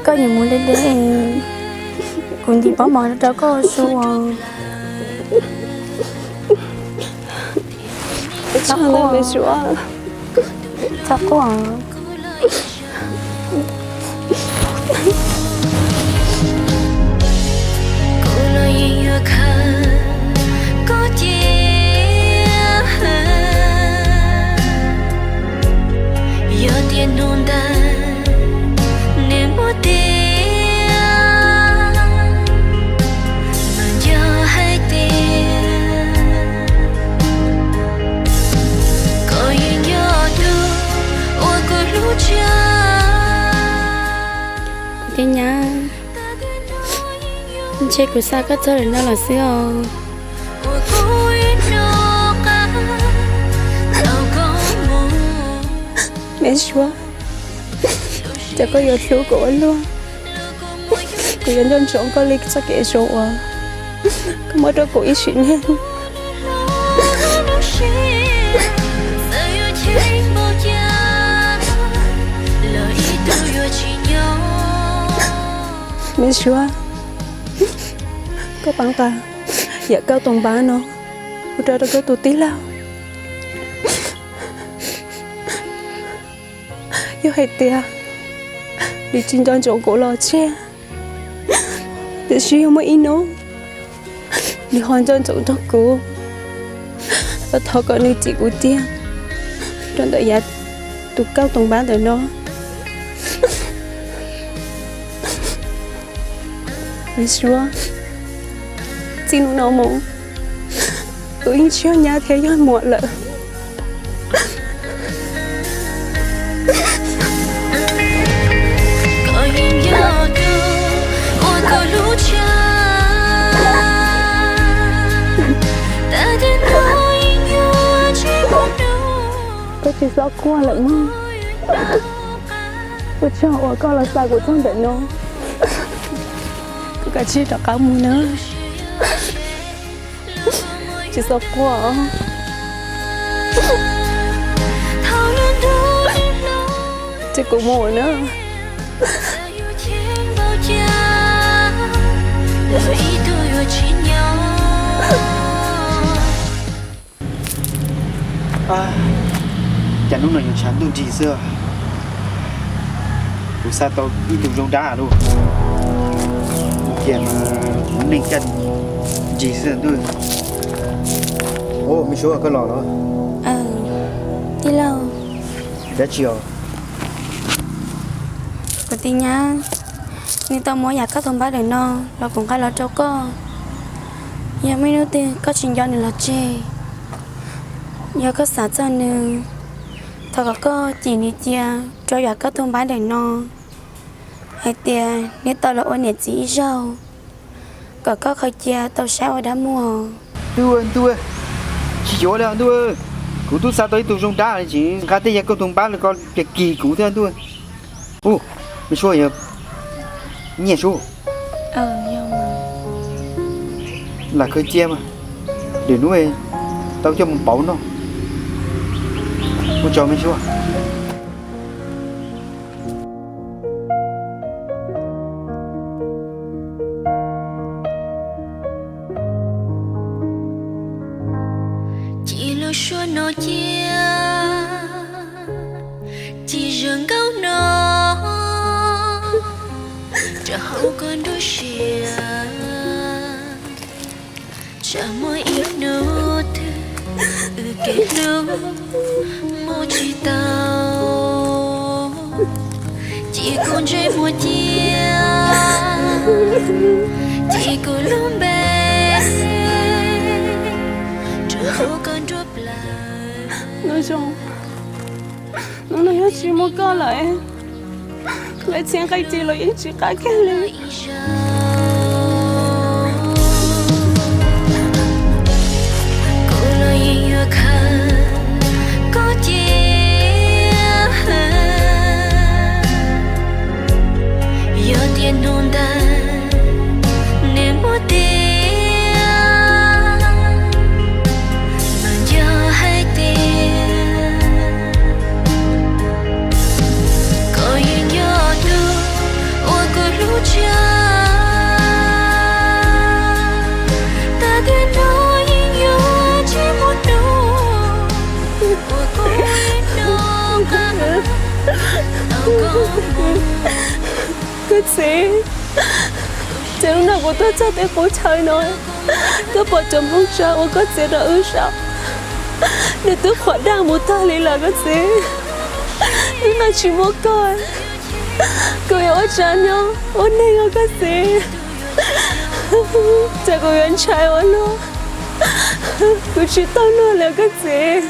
Koj yuav mus deb deb, kuv ntim pob mov rau koj su os. Txhob quaj, txhob quaj. Kuv los yeej yuav khaws koj cia. Yog tias hnub ntawd nws muaj tiag, mas nco hais tias koj yeej yog tus uas kuv hlub tshaj. Tij nyab, ntshe kuv xa koj txog lawm no los xwb os. Me Suav, cas koj yuav hlub kuv ua luaj? Kuv yuav nco ntsoov koj li txoj kev zoo uas koj muab rau kuv ib sim neej. Me Suav, koj pab nqa yam kauj toog npab no mus rau rau koj tus tij laug. Yog hais tias nws tsis nco ntsoov kuv los tseg, tiam sis yog muaj ib hnub nws ho nco ntsoov rau kuv, thov kom nws txib kuv cia rau ntawm yav tus kauj toog npab ntawm no. Me Suav, txij hnub no mus, wb yeej tsis yog nyab thiab yog muam lawm. Koj tsis txhob quaj lawm mog. Ua tsaug uas koj los xa kuv txog ntawm no. Kuv kav tsij rov qab mus na. Tsis txhob quaj. Ces kuv mus na. Cas hnub no yuav tshav ntuj nrig xwb. Kuv xa tau ib tug zoo dab lawm. Cia kuv neej caj nrig xwb ntuj. Ua, Me Suav, koj los los? Tij laug. Dab tsi os? Kuv tus nyab, nws tau muab yam kauj toog npab ntawm no los kuv nqa los rau koj. Yog muaj ib hnub twg koj tsis nco nws los tseg, yog koj xav txog nws, thov kom koj cim nws cia rau yam kauj toog npab ntawm no hais tias nws tau los ua niam txiv ib zaug, kom koj khaws cia tau saib ua dab muag. Ntuj, ntuj, tsis yuav li ntuj. Kuv twb xa tau ib tug zoo dab tsis nqa tej yam kauj toog npab los koj cia kis kuv thiab ntuj. Ub, Me Suav, yog nyiaj sub, lam khaws cia mas, lwm hnub tau coj mus pauv noj. Ua tsaug Me Suav. Cim lub suab no cia, cim zaj nkauj no rau hauv koj nruab siab. Tsam muaj ib hnub twg wb kev hlub mus tsis tau, cim kuv ntsej muag cia, cim kuv lub npe. Nuj Zoo, hnub no yog tsis muaj koj lawm, lawv txhia nqaij ci los yeej tsis qab kiag li. Kuv los yeej yuav khaws koj cia, yog tias hnub ntawd nws muaj tiag, mas yog hais tias koj yeej yog tus uas kuv hlub tshaj, tas twg los yeej yuav tsis muaj hnub uas kuv hnov qab tau koj mus. Koj txiv, ces hnub no kuv tuaj txog tej qub chaw no, koj pom cov nplooj tsa uas koj txiav rau wb saum, nws twb qhuav daj mus tag li lawm koj txiv. Hnub no tsis muaj koj, kuv yuav ua tsav nyob ua neeg os koj txiv. Ces kuv yuav ntshai ua luaj, kuv tsis tau luag li koj txiv.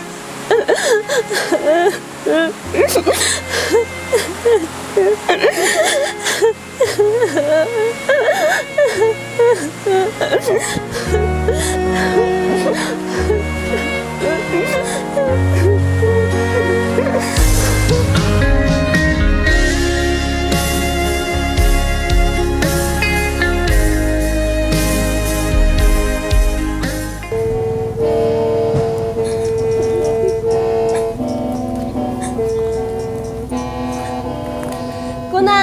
Kuv na.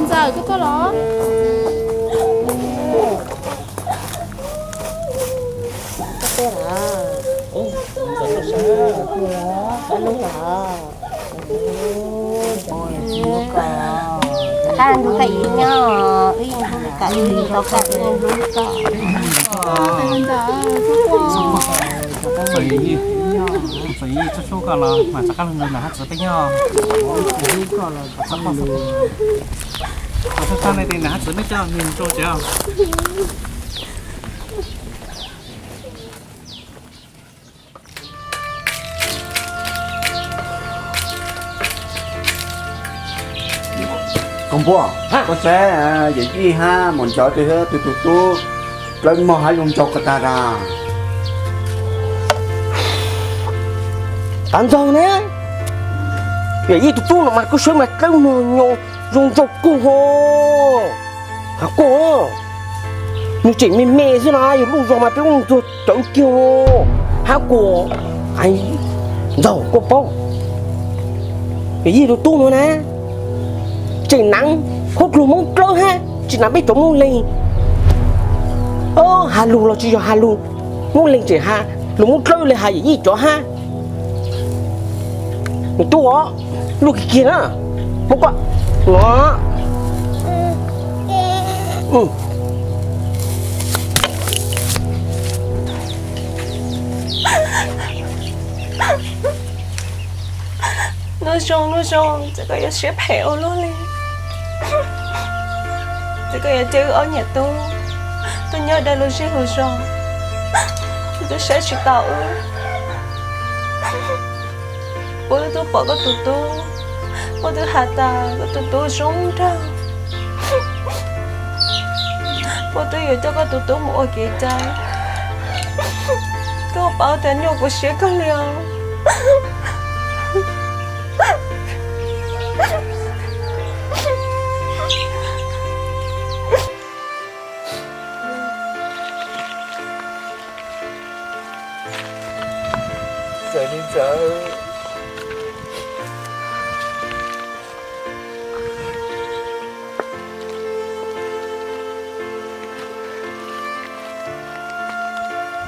Ntxawm, koj tuaj los? Koj tuaj los? Koj tuaj los? Qab ntu koj ib nyob, wb yeej hlub koj, wb yeej tau koj, wb yeej hlub koj. Txawm yog txhua txhua koj los mas rov qab los nrog niam hab txiv peb nyob. Txhob txhob ne, niam hab txiv peb coj nws rau tsev. Koj npua, koj saib yawm yij hab Maum Ncov twb tus tub dlawb mog hab zoo nraug ko tag as. Tav ntxaug ne, yawm yij tus tub no mas koj saib mas dlawb mog nyo zoo nraug kawg ho. Hab koj, nws tseem me me xwb na, yog lub zog mas peb ua txuag rawv kiag. Hab koj, ntxaug koj paub, yawm yij tus tub no na, tseem hnav khaub dluag Moob Dlawb hab tsis hnav peb cov Moob Leeg. Has lug los tsis yog has lug, Moob Leeg tseem has lug Moob Dlawb le has yawm yij cov hab. Nws tub os, luj kiag kiag na, muab koj. Nuj Zoo, Nuj Zoo, txawm koj yuav siab phem ua luaj li, txawm koj yuav coj wb ob niam tub tuaj nyob dai lub zej lub zos, wb twb saib tsis taus wb. Puab twb tuaj pom koj tus tub, puab twb has tas koj tus tub zoo nraug, puab twb yuav coj koj tus tub mus ua kev cai. Koj paub tias nyuaj kuv siab kawg li os. Txawm li ntawd,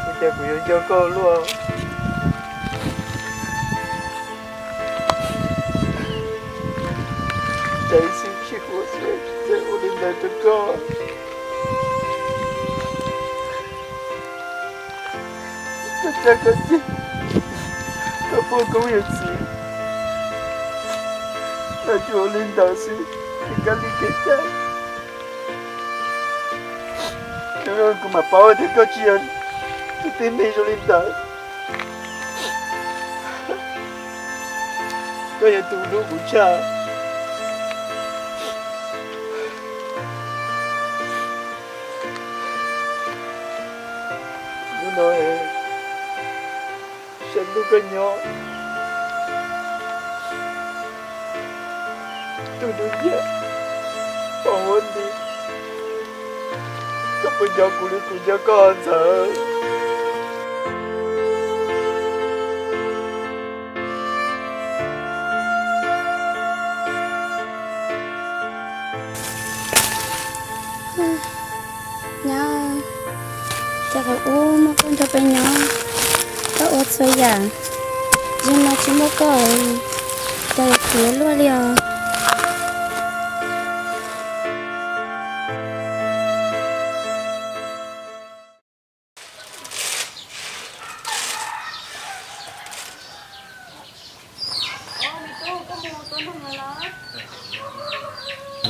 ua cas kuv yuav nco koj luaj. Cas ib sib sib huam xwb txawm ua li ntawd rau koj. Koj tsa koj ceg, koj puag koob yawm txiv, koj tsuas ua li ntawd xwb, tsis kav li kev cai. Kuv mam paub tias koj tsis yog tus tib neeg zoo li ntawd. Koj yog tus hlub kuv tshaj. Hnub no saib ntuj koj nyob, tus hnub ntiag pom huab nti, koj puas nco kuv li kuv nco koj ntxawm? Nyob, cas kuv ub muaj koj nrog peb nyob, koj ua txhua yam, yog no tsis muaj koj, cas yuav khwv luaj li os.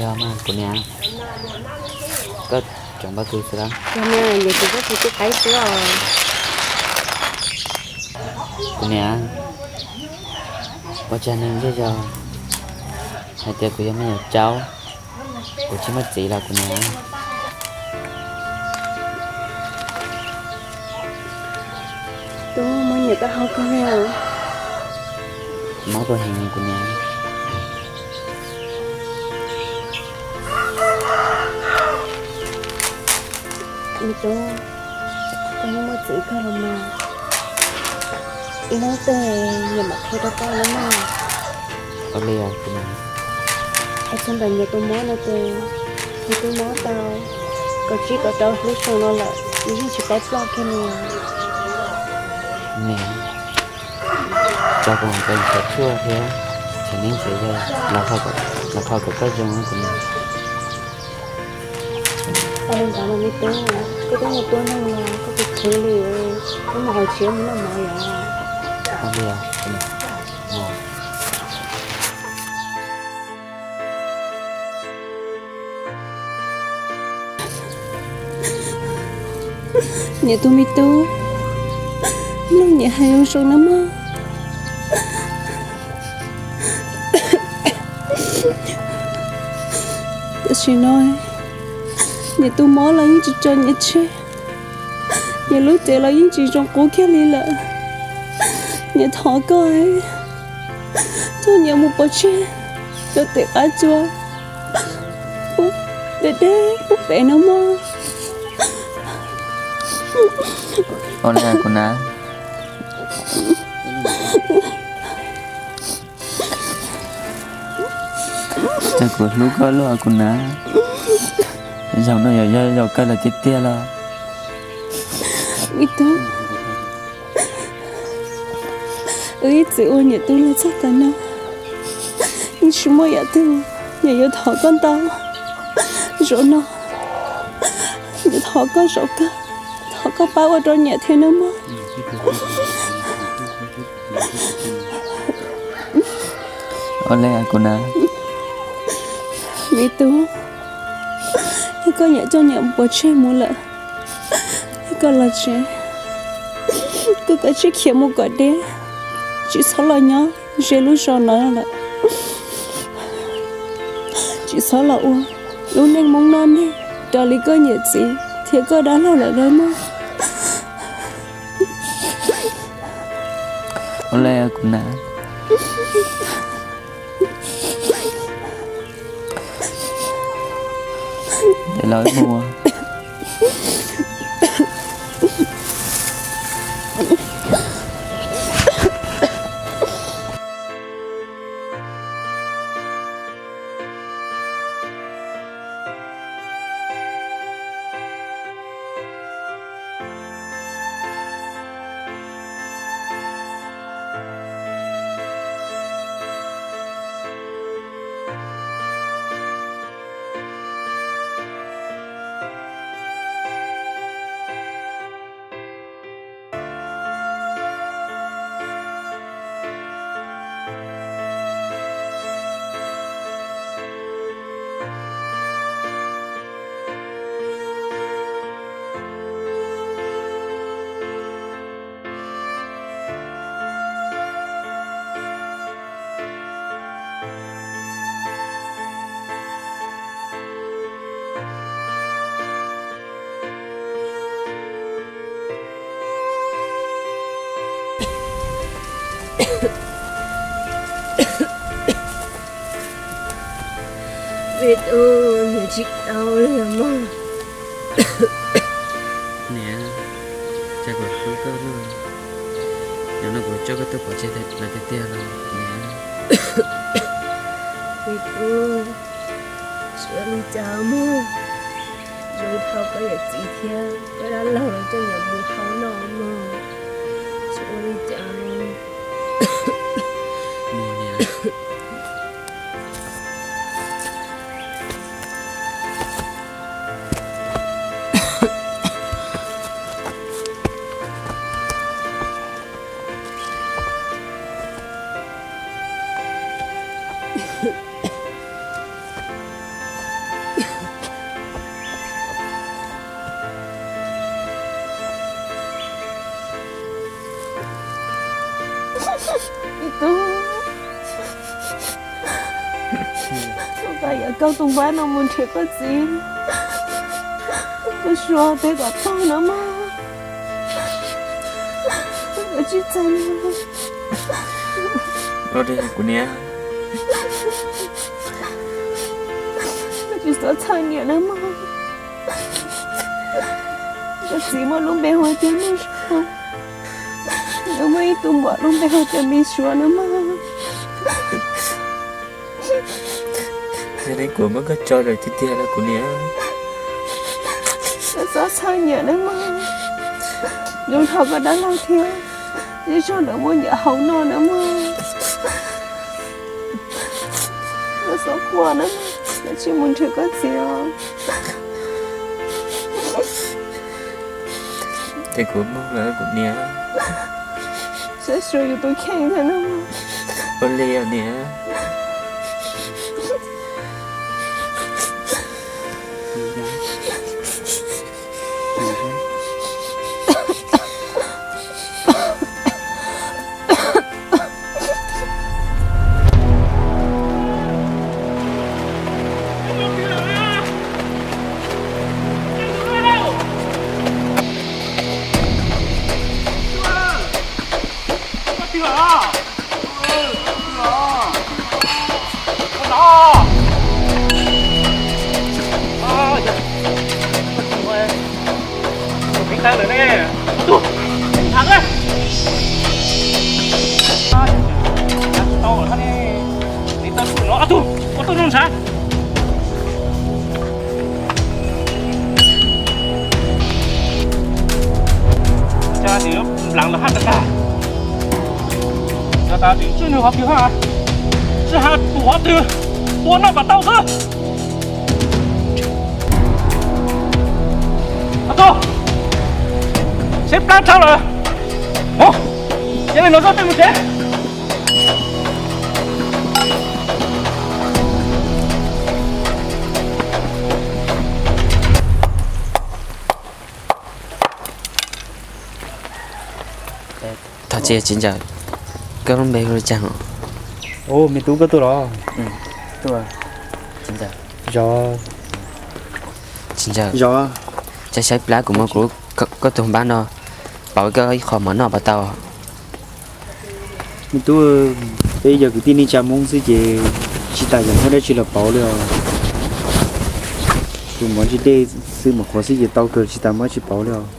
Yog mas kuv niam, koj tseem npaj twg xwb lawm? Yog mas, yog tus koj tus tub qaib xwb os. Kuv niam, ua cas neeg zej zog hais tias kuv yog me nyuam caub, kuv tsis muaj txiv los kuv niam? Tub, mob nyiam koj hau kawg li os. Mob kawg heev kuv niam. Me tub, koj yeej muaj txiv kawg los mas, ib hnub twg nyias mam qhia rau koj na mog. Ua li os kuv niam. Hais txog ntawm nyias tus mob no ces, nyias tus mob tau kaum tsib kaum rau hnub xyoo no lawm, nws yeej tsis paub ploj kiag li. Niam, tso kuv hais tias nrhiav tshuaj thiab nrhiav neeb nrhiav yaig los kho kom koj zoo kuv niam. Ua li ntawd mas me tub, koj twb muaj tub neeg los koj khwv khwv li, wb mus hauv tsev mus noj mov yom. Ua li os. Niam tus me tub, mloog niam hais zoo zoo nawb mog. Tam sim no niam tus mob los yeej tsis tso niam tseg, niam lub cev los yeej tsis zoo qub kiag li lawm. Niam thov koj, coj niam mus pov tseg rau tim qab tsua, pub deb deb pub pem no mog. Ua li kuv na. Txawm kuv hlub koj luaj kuv na, zaum no yog yog zaum kawg lawm tiag tiag los. Me tub, wb ib txwm ua niam tub los txog tav no, yeej tsis muaj yam twg niam yuav thov koj ntau. Zaum no niam thov koj zaum kawg, thov koj pab ua rau niam thiab nawb mog. Ua li kuv na. Me tub, yog koj niam coj niam pov tseg mus lawm, koj los tsev, koj kav tsij khiav mus kom deb, tsis txhob los nyob ze lub zos no lawm. Tsis txhob los ua lub neej Hmoob noj neeg raws li koj niam txiv thiab koj dab laug lawm nawb mog. Ua li kuv na. Es los wb mus. Me tub, nws tsis tau li mog. Niam, cas kuv hlub koj no, hnub no kuv coj koj tuaj pov tseg lawm tiag tiag los niam. Me tub, tsis ua li cas mog, zoo dhau koj yawm txiv thiab koj dab laug los coj nyiam mus hauv no mog, tsis ua li cas. Tus, tus pab yuav koj tus npab no mus nrhiav koj txiv, koj suav tes kom tag no mog, koj tsis txais no. Kuv niam, koj tsis txhob txhawj niam nawb mog. Koj txiv muaj lub npe hu tias Mej Suav, nws muaj ib tug muam lub npe hu tias Me Suav nawb mog. Yog li kuv muab koj tso lawm tiag tiag los kuv niam. Koj txhob txhawj niam nawb mog, zoo dhau koj dab laug thiab, zej zog lawv muaj nyiam hauv no nawb mog. Koj txhob quaj nawb, koj tsis mus nrhiav koj txiv os. Ces kuv mus lawm kuv niam. Saib xyuas yus tus kheej thiab nawb. Ua li os niam. Cas tim nplam los haj tag tag, cas tas tim tsuj nws qhov twg haj, tsis haj tus qhov twg tua noj kom tau xwb. Ob tug, seb plab tshaj lawm, mus, cia li nrog zoj tej mus tsev. Thov txim txiv ntxawm, koj lub npe hu li cas os? Ub, me tub koj tuaj los? Tuaj, txiv ntxawm. Zos. Txiv ntxawm. Zos. Cas saib plab kuv muab kuv lub, koj tus npab no pauv koj ib qho mov noj puas tau? Me tub, peb yog kwv tij neej tsa Hmoob xwb ces tsis tas yog muab dab tsi los pauv li os. Tus mov ntsis dej xwb mas qhuav xwb ces tau kawg, tsis tas muab dab tsi pauv li os.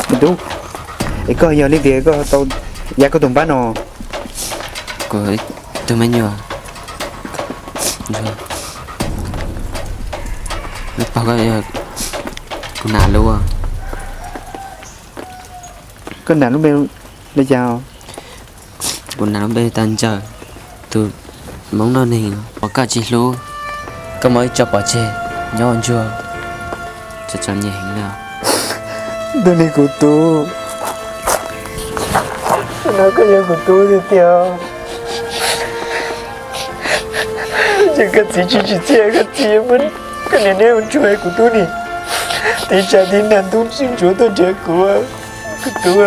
Me tub, es koj yog leej twg koj tau ya koj tus npab no? Kuv tus me nyuam, lub paug ko yog kuv nam lub. Koj nam lub npe li cas? Kuv nam lub npe tas Ntxawm, tus Hmoob noj neeg uas koj tsis hlub, koj muab wb tso pov tseg nyob ua ntsuag, txom txom nyem heev li. Tus ni kuv tub, no koj yog kuv tub tiag tiag. Ces koj txiv tsis tsim txiaj, koj txiv muab koj niam neb ua ntsuag, kuv tub ni, tiv tsam tiv nag ntub tsis ntsuav tuaj nrhiav kuv, kuv tub.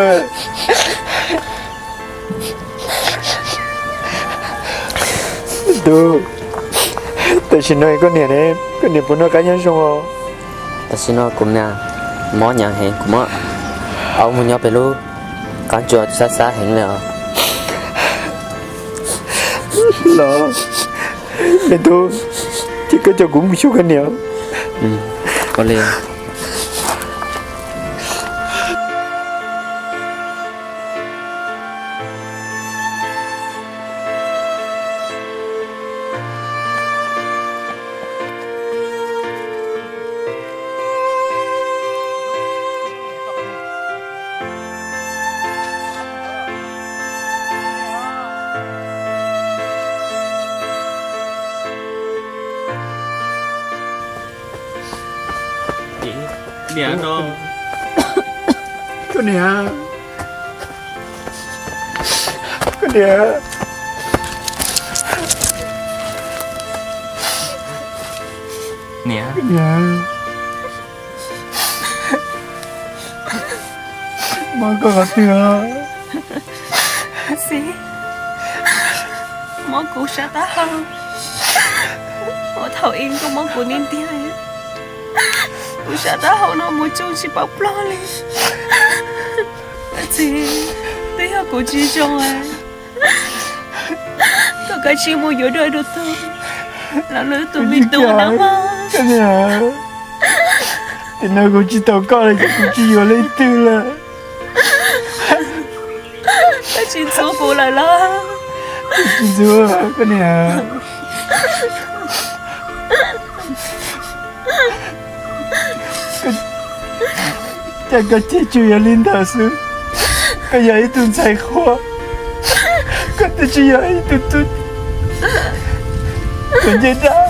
Tub, tam sim no koj niam ne, koj niam puas noj qab nyob zoo os? Tam sim no kuv niam mob nyav heev, kuv muab aub mus nyob pem lub qab tsua xab xab heev li os. Los, me tub, ces koj coj kuv mus xyuas koj niam. Ua li. Niam no. Koj niam, koj niam, niam, koj niam, mob koj qhov twg os? Txiv, mob kuv sab taub hau. Ua thaum ub koj mob kuv ntiag ntiag, kuv sab taub hau no mus txog tsis paub plog li. Txiv, twb yog kuv tsis zoo. Koj kav tsij mus yuav dua tus, los lwm tus me tub no mas. Tim no kuv tsis tau koj los ces kuv tsis yuav leej twg lawm. Koj tsis ntxub kuv lawm los? Kuv tsis ntxub koj niam. Cas koj cem tsuas yog li ntawd xwb. Koj yog ib tug ntxhais qhua, koj twb tsis yog ib tug tub tub ncej dab.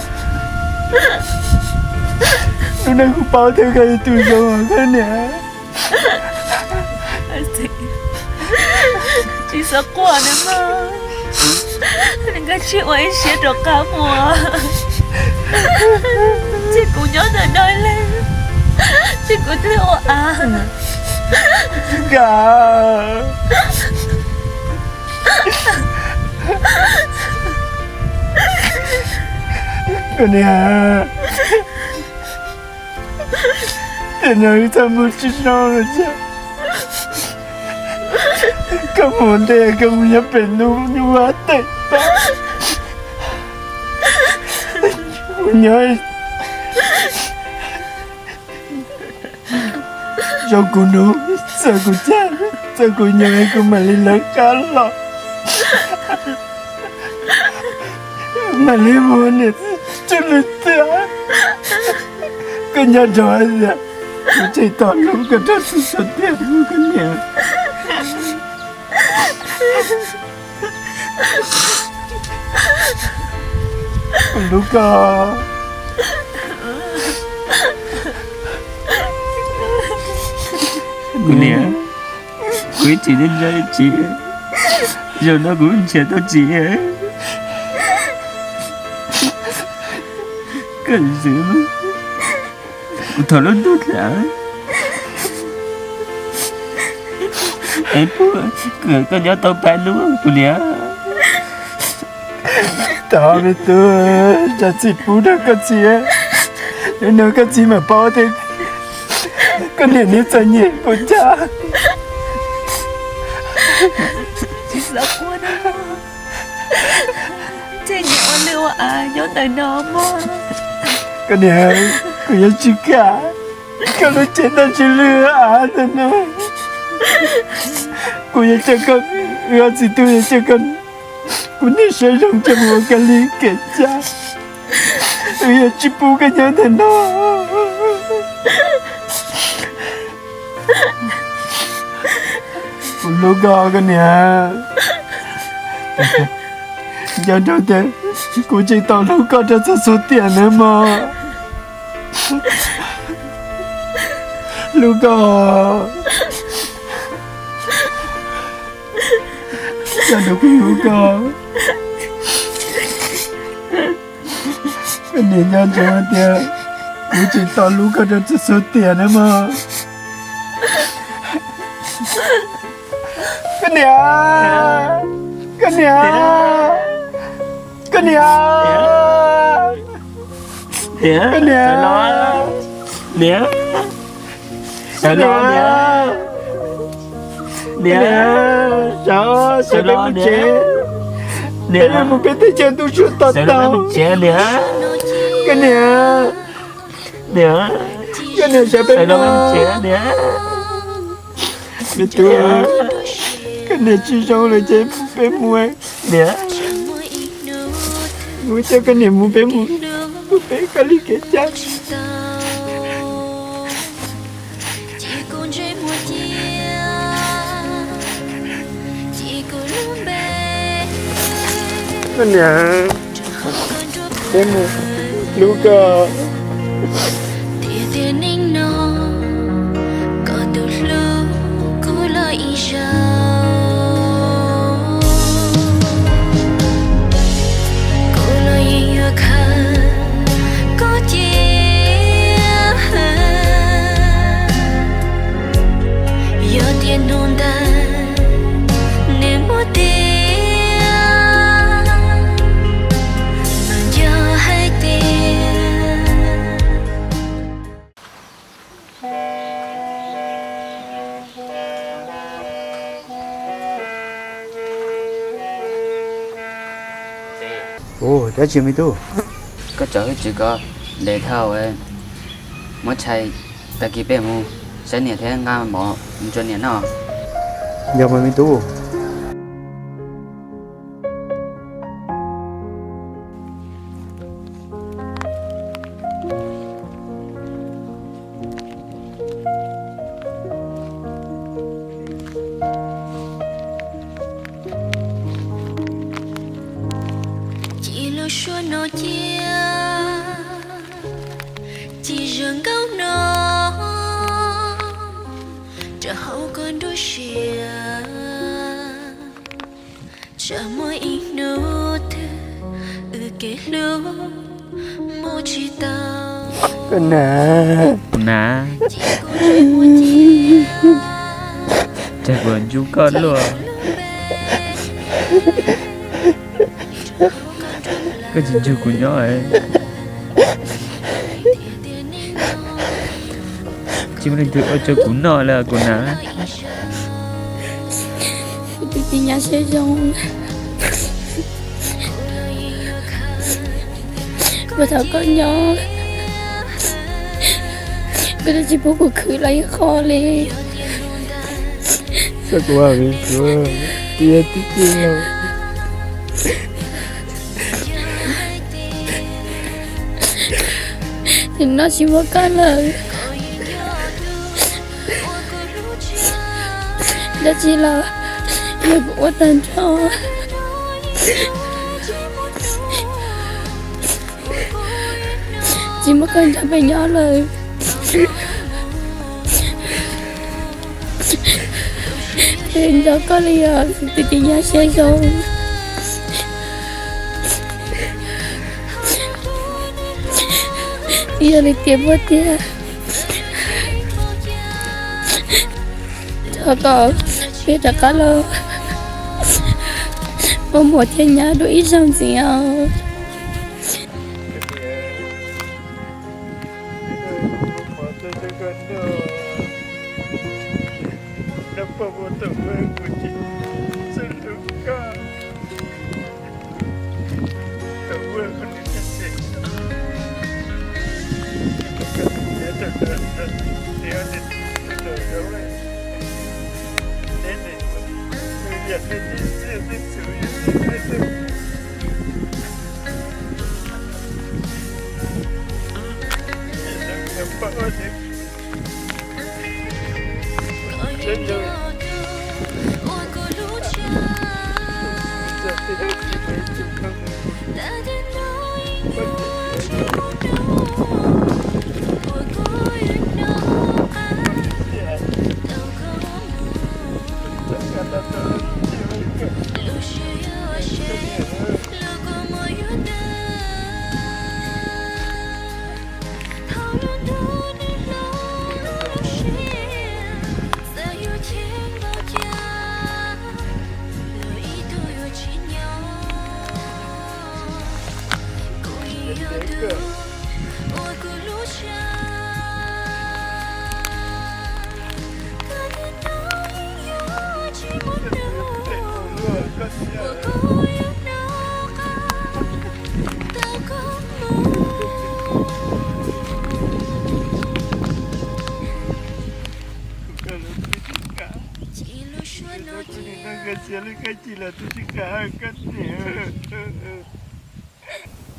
Hnub no kuv paub tias koj yog tus zoo koj niam. Tsis txhob quaj nawb mog, koj tsij ua ib siab rov qab mus, ces kuv nyob ntawm no ib leeg, ces kuv thiaj ua av. Koj niam, tej no wb txaj muag tsis zoo los cas, koj mus ntej koj mus nyob pem lub nyuj vaj teem tag, kuv nyob zoo kuv hnub, txog kuv caij, txog kuv nyoog kuv mam li lawv qab los, mam li mus niam tij lwm tiam. Koj nco ntsoov hais tias kuv tseem tau hlub koj rau txhua txhua tiam, koj niam. Kuv hlub koj. Kuv niam, kuv ib txwm nco tsis, zaum no kuv nrhiav tau tsis. Koj ntxwv, kuv thov lub ntuj tham es pub kom koj nyob tau peb hnub, kuv niam. Thov me tub, zam txim pub rau koj txiv, hnub no koj txiv mam paub tias koj niam nws txom nyem npaum cas. Tsis txhob quaj nawb, ces nyias ua lwj ua av nyob ntawm no mog. Koj niam, kuv yuav tsis kam koj lub cev ntaj tsis lwj av ntawm no. Kuv yuav coj koj, wb ob txiv tub yuav coj koj, kuv niam siab zoo coj mus ua koj li kev cai. Wb yuav tsis pub koj nyob ntawm no. Kuv hlub koj, koj niam. Nco ntsoov tias kuv tseem tau hlub koj rau txhua txhua tiam nawb mog. Hlub koj. Nco ntsoov kuv hlub koj. Koj niam, nco ntsoov tias kuv tseem tau hlub koj rau txhua txhua tiam nawb mog. Koj niam, koj niam, koj Niam, niam, niam, sawv los niam, niam, sawv, sawv peb mus tsev, peb yuav mus peb teb chaws ntuj sua tau tau. Koj niam, niam, koj niam sawv peb mus tsev niam. Me tub, koj niam tsis zoo lawm ces peb mus. Niam, mus coj koj niam mus peb mus, peb koj li kev cai. Koj niam, peb mus, hlub koj. Tiag tiag neej no, koj tus hlub kuv los ib zaug, kuv los yeej yuav khaws koj cia. Yog tias hnub ntawd nws muaj tiag, mas yog hais tias Ua dab tsi me tub? Koj tso hwj tsis koj ntev dhau, muab tshais, tag kis peb mus saib niam thiab nqa mov mus rau niam noj. Yog mas me tub. Ces lub suab no cia, ces zoo nkauj no rau hauv koj nruab siab. Tsam muaj ib hnub twg wb kev hlub mus tsis tau. Koj nam, kuv nam, tsam kuv ntsub koj luaj. Koj tsis ntsug kuv nyob, tsis muaj leej twg ua rau kuv noj li kuv nam. Kuv tus tij nyab siab zoo, kuv thov koj nyob, koj twb tsis pub kuv khwv los ib qho li. Koj kuv tiag tiag. Nim no tsis muaj koj lawm, dab tsi los yog kuv ua tag nrho. Tsis muaj koj nrog peb nyob lawm, peb nco koj li os, tus tij nyab siab zoo. Yog li tias muaj tiag, thov kom peb rov qab los ua muam thiab nyab dua ib zaug ntxiv os.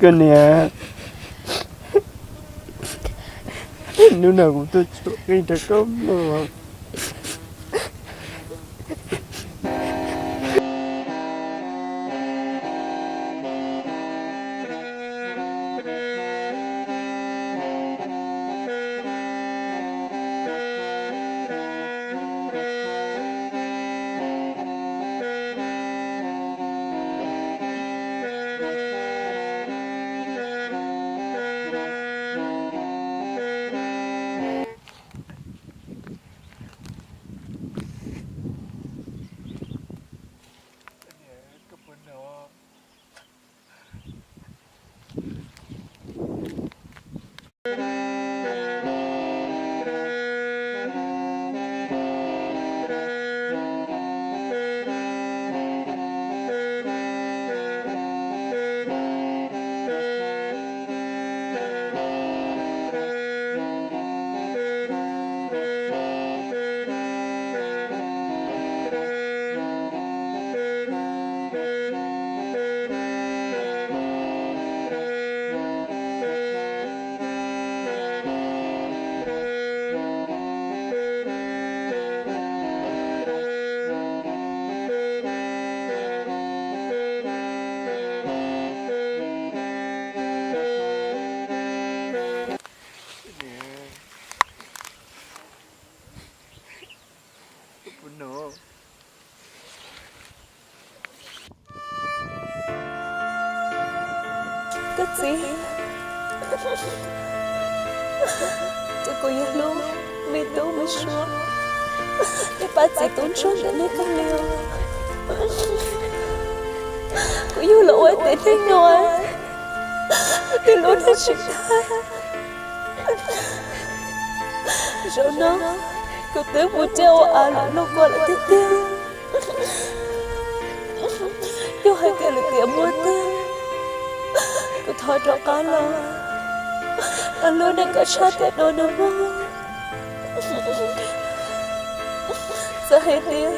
Koj niam, hnub no kuv tuaj tshuab qeej rau koj mloog. Koj txiv, ces kuv yuav hlub me tub me suav, es pab txiv tub ntsuag ntawm nej kawg li. Kuv yug los ua ib tug neeg nyob, twb hlub nej tsis tag. Zaum no kuv twb mus coj ua av luaj kua lawm tiag tiag. Yog hais tias lwm tiam muaj tiag, kuv thov rov qab los, los hlub nej kom tshaj tiam no nawb mog. Txawm hais tias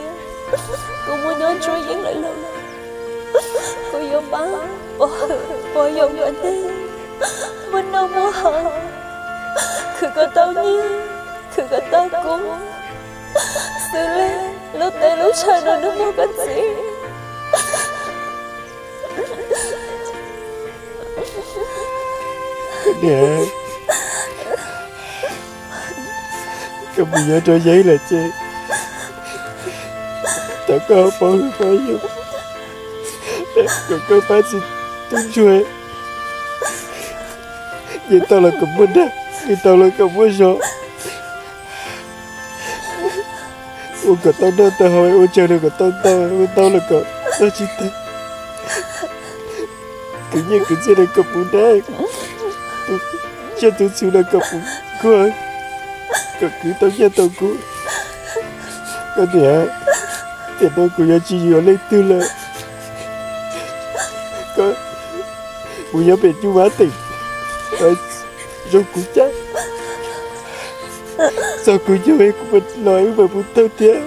kuv mus nyob ntsuab yeeb lawm los kuv yuav pab pov hwm pov yoom kom nej muaj noj muaj haus, khwv kom tau nyiaj, khwv kom tau kub, xws li lub teb lub chaw no nawb mog koj txiv. Koj niam, koj mus nyob ntsuab yeeb lawm ces thov koj pov hwm pov yoom kom koj pab txiv tub ntsuag, nyiaj tau los kom muaj noj, nyiaj tau los kom muaj zog, ua kom tau noj tau haus, ua tsaug los kom tau ntau, ua ntau los kom tau tsis tag. Khwv nyiaj khwv txiaj los kom puv nab, tsiaj tus txhu los kom puv nkuaj, kom khwv tau nyiaj tau kub. Koj niam, tiam no kuv yuav tsis yuav leej twg lawm. Koj mus nyob pem nyuj vaj teem, zoo kuv cab, txog kuv nyoog kuv los wb mam mus tawg thiab.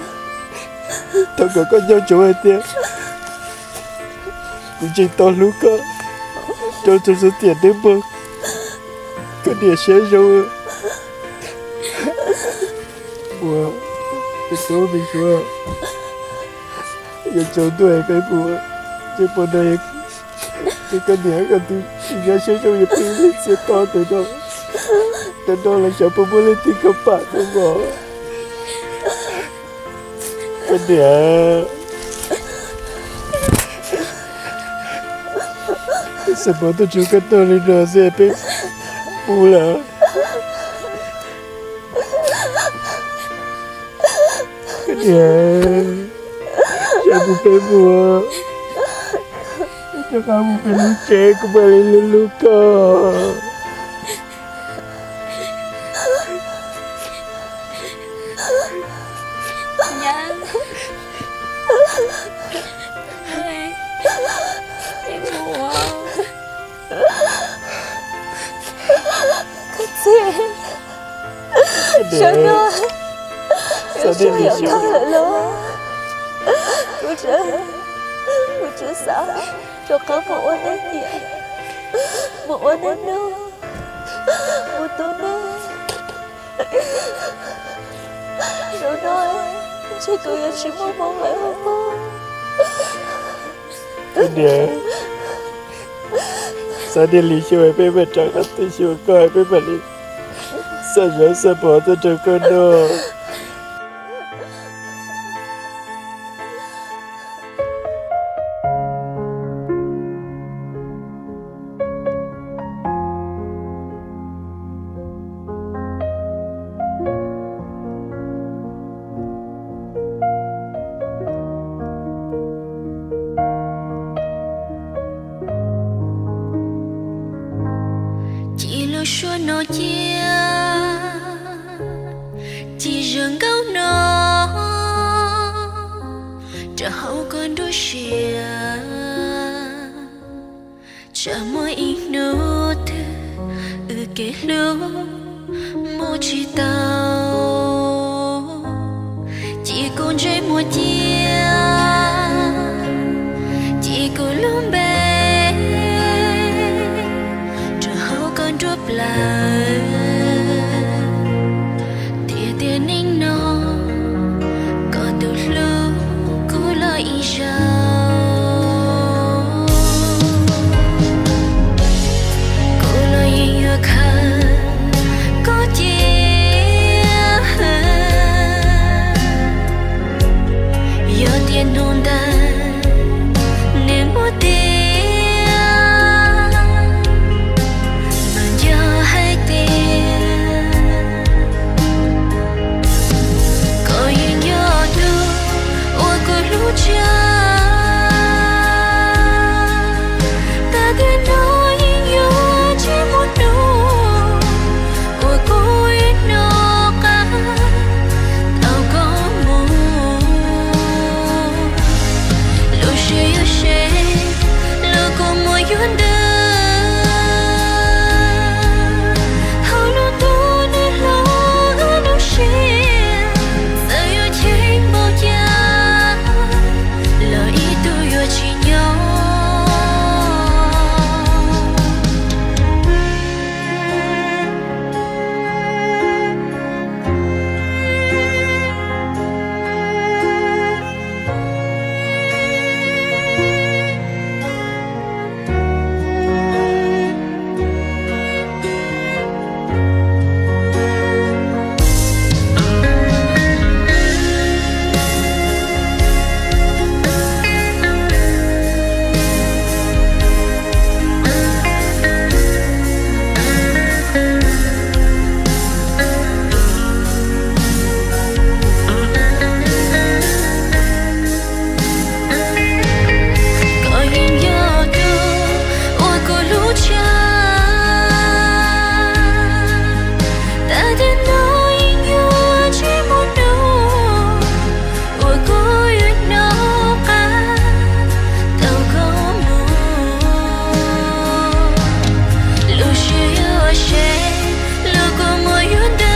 Thov kom koj nco ntsoov hais tias kuv tseem tos hlub koj rau txog xub tiam neb mog. Koj niam siab zoo. Ua, me tub me suav, yuav tsaus ntuj peb mus, ces pom no ces koj niam koj tus txiv nyob siab zoo yuav pw ib txhia toj ntawm no, ntawm no los xyov puas muaj leej twg kho pam rau mog. Koj niam, peb xav pov tuaj tsoo koj noj li no xwb peb mus lawm. Koj niam, sawv mus peb mus. Rov qab mus pem lub tsev, kuv mam li hlub hlub koj. Koj txiv, sawv no, sawv no yuav tag lawm los? Kuv tseem, kuv tseem xav rov qab mus ua neej nyiam, mus ua neej nug, mus tu neeg. Zaum no ntshe kuv yuav tsis muaj hmoo lawm os. Koj niam, xav tias lwm xyoo peb mam rov qab tu xyuas koj, peb mam li xa zaub xa mov tuaj rau koj noj. Ci lub suab no cia, ci zaj nkauj no rau hauv koj nruab siab. Tsam muaj ib hnub twg wb kev hlub mus tsis tau, ci kuv ntsej muag cia, ci kuv lub npe rau hauv koj nruab plawv. Tiag tiag neej no, koj tus hlub kuv los ib zaug, kuv los yeej yuav khaws koj cia. Yog tias hnub ntawd nws muaj tiag, mas nco hais tias koj yeej yog tus uas kuv hlub tshaj. Tag tiam no yeej yuav tsis muaj hnub uas kuv yuav hnov qab tau koj mus. Lub siab yuav seb, lub kua muag yuav ntws. Thaum lub ntuj nws hlob lub siab, txawm yuav cheem npaum cas los ib tug yuav tsis nyob. Koj yeej yog tus uas kuv hlub tshaj. Tag tiam no yeej yuav tsis muaj hnub uas kuv yuav hnov qab tau koj mus. Lub siab yuav seb, lub kua muag yuav ntws.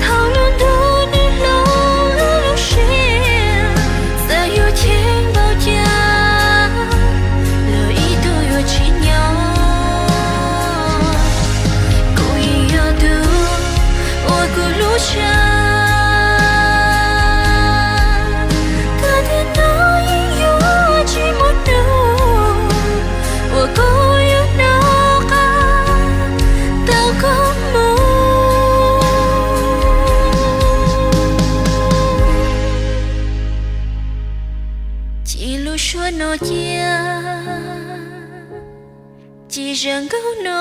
Thaum lub ntuj nws hlob lub siab, txawm yuav cheem npaum cas los ib tug yuav tsis nyob. Kuv yeej yog tus uas kuv hlub tshaj. Tag tiam no yeej yuav tsis muaj hnub uas kuv yuav hnov qab tau koj mus. Ci lub suab no cia, ci zaj nkauj no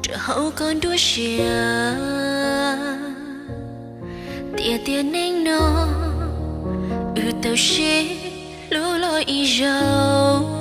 rau hauv koj nruab siab. Tiag tiag neej no, tau sib hlub los ib zaug.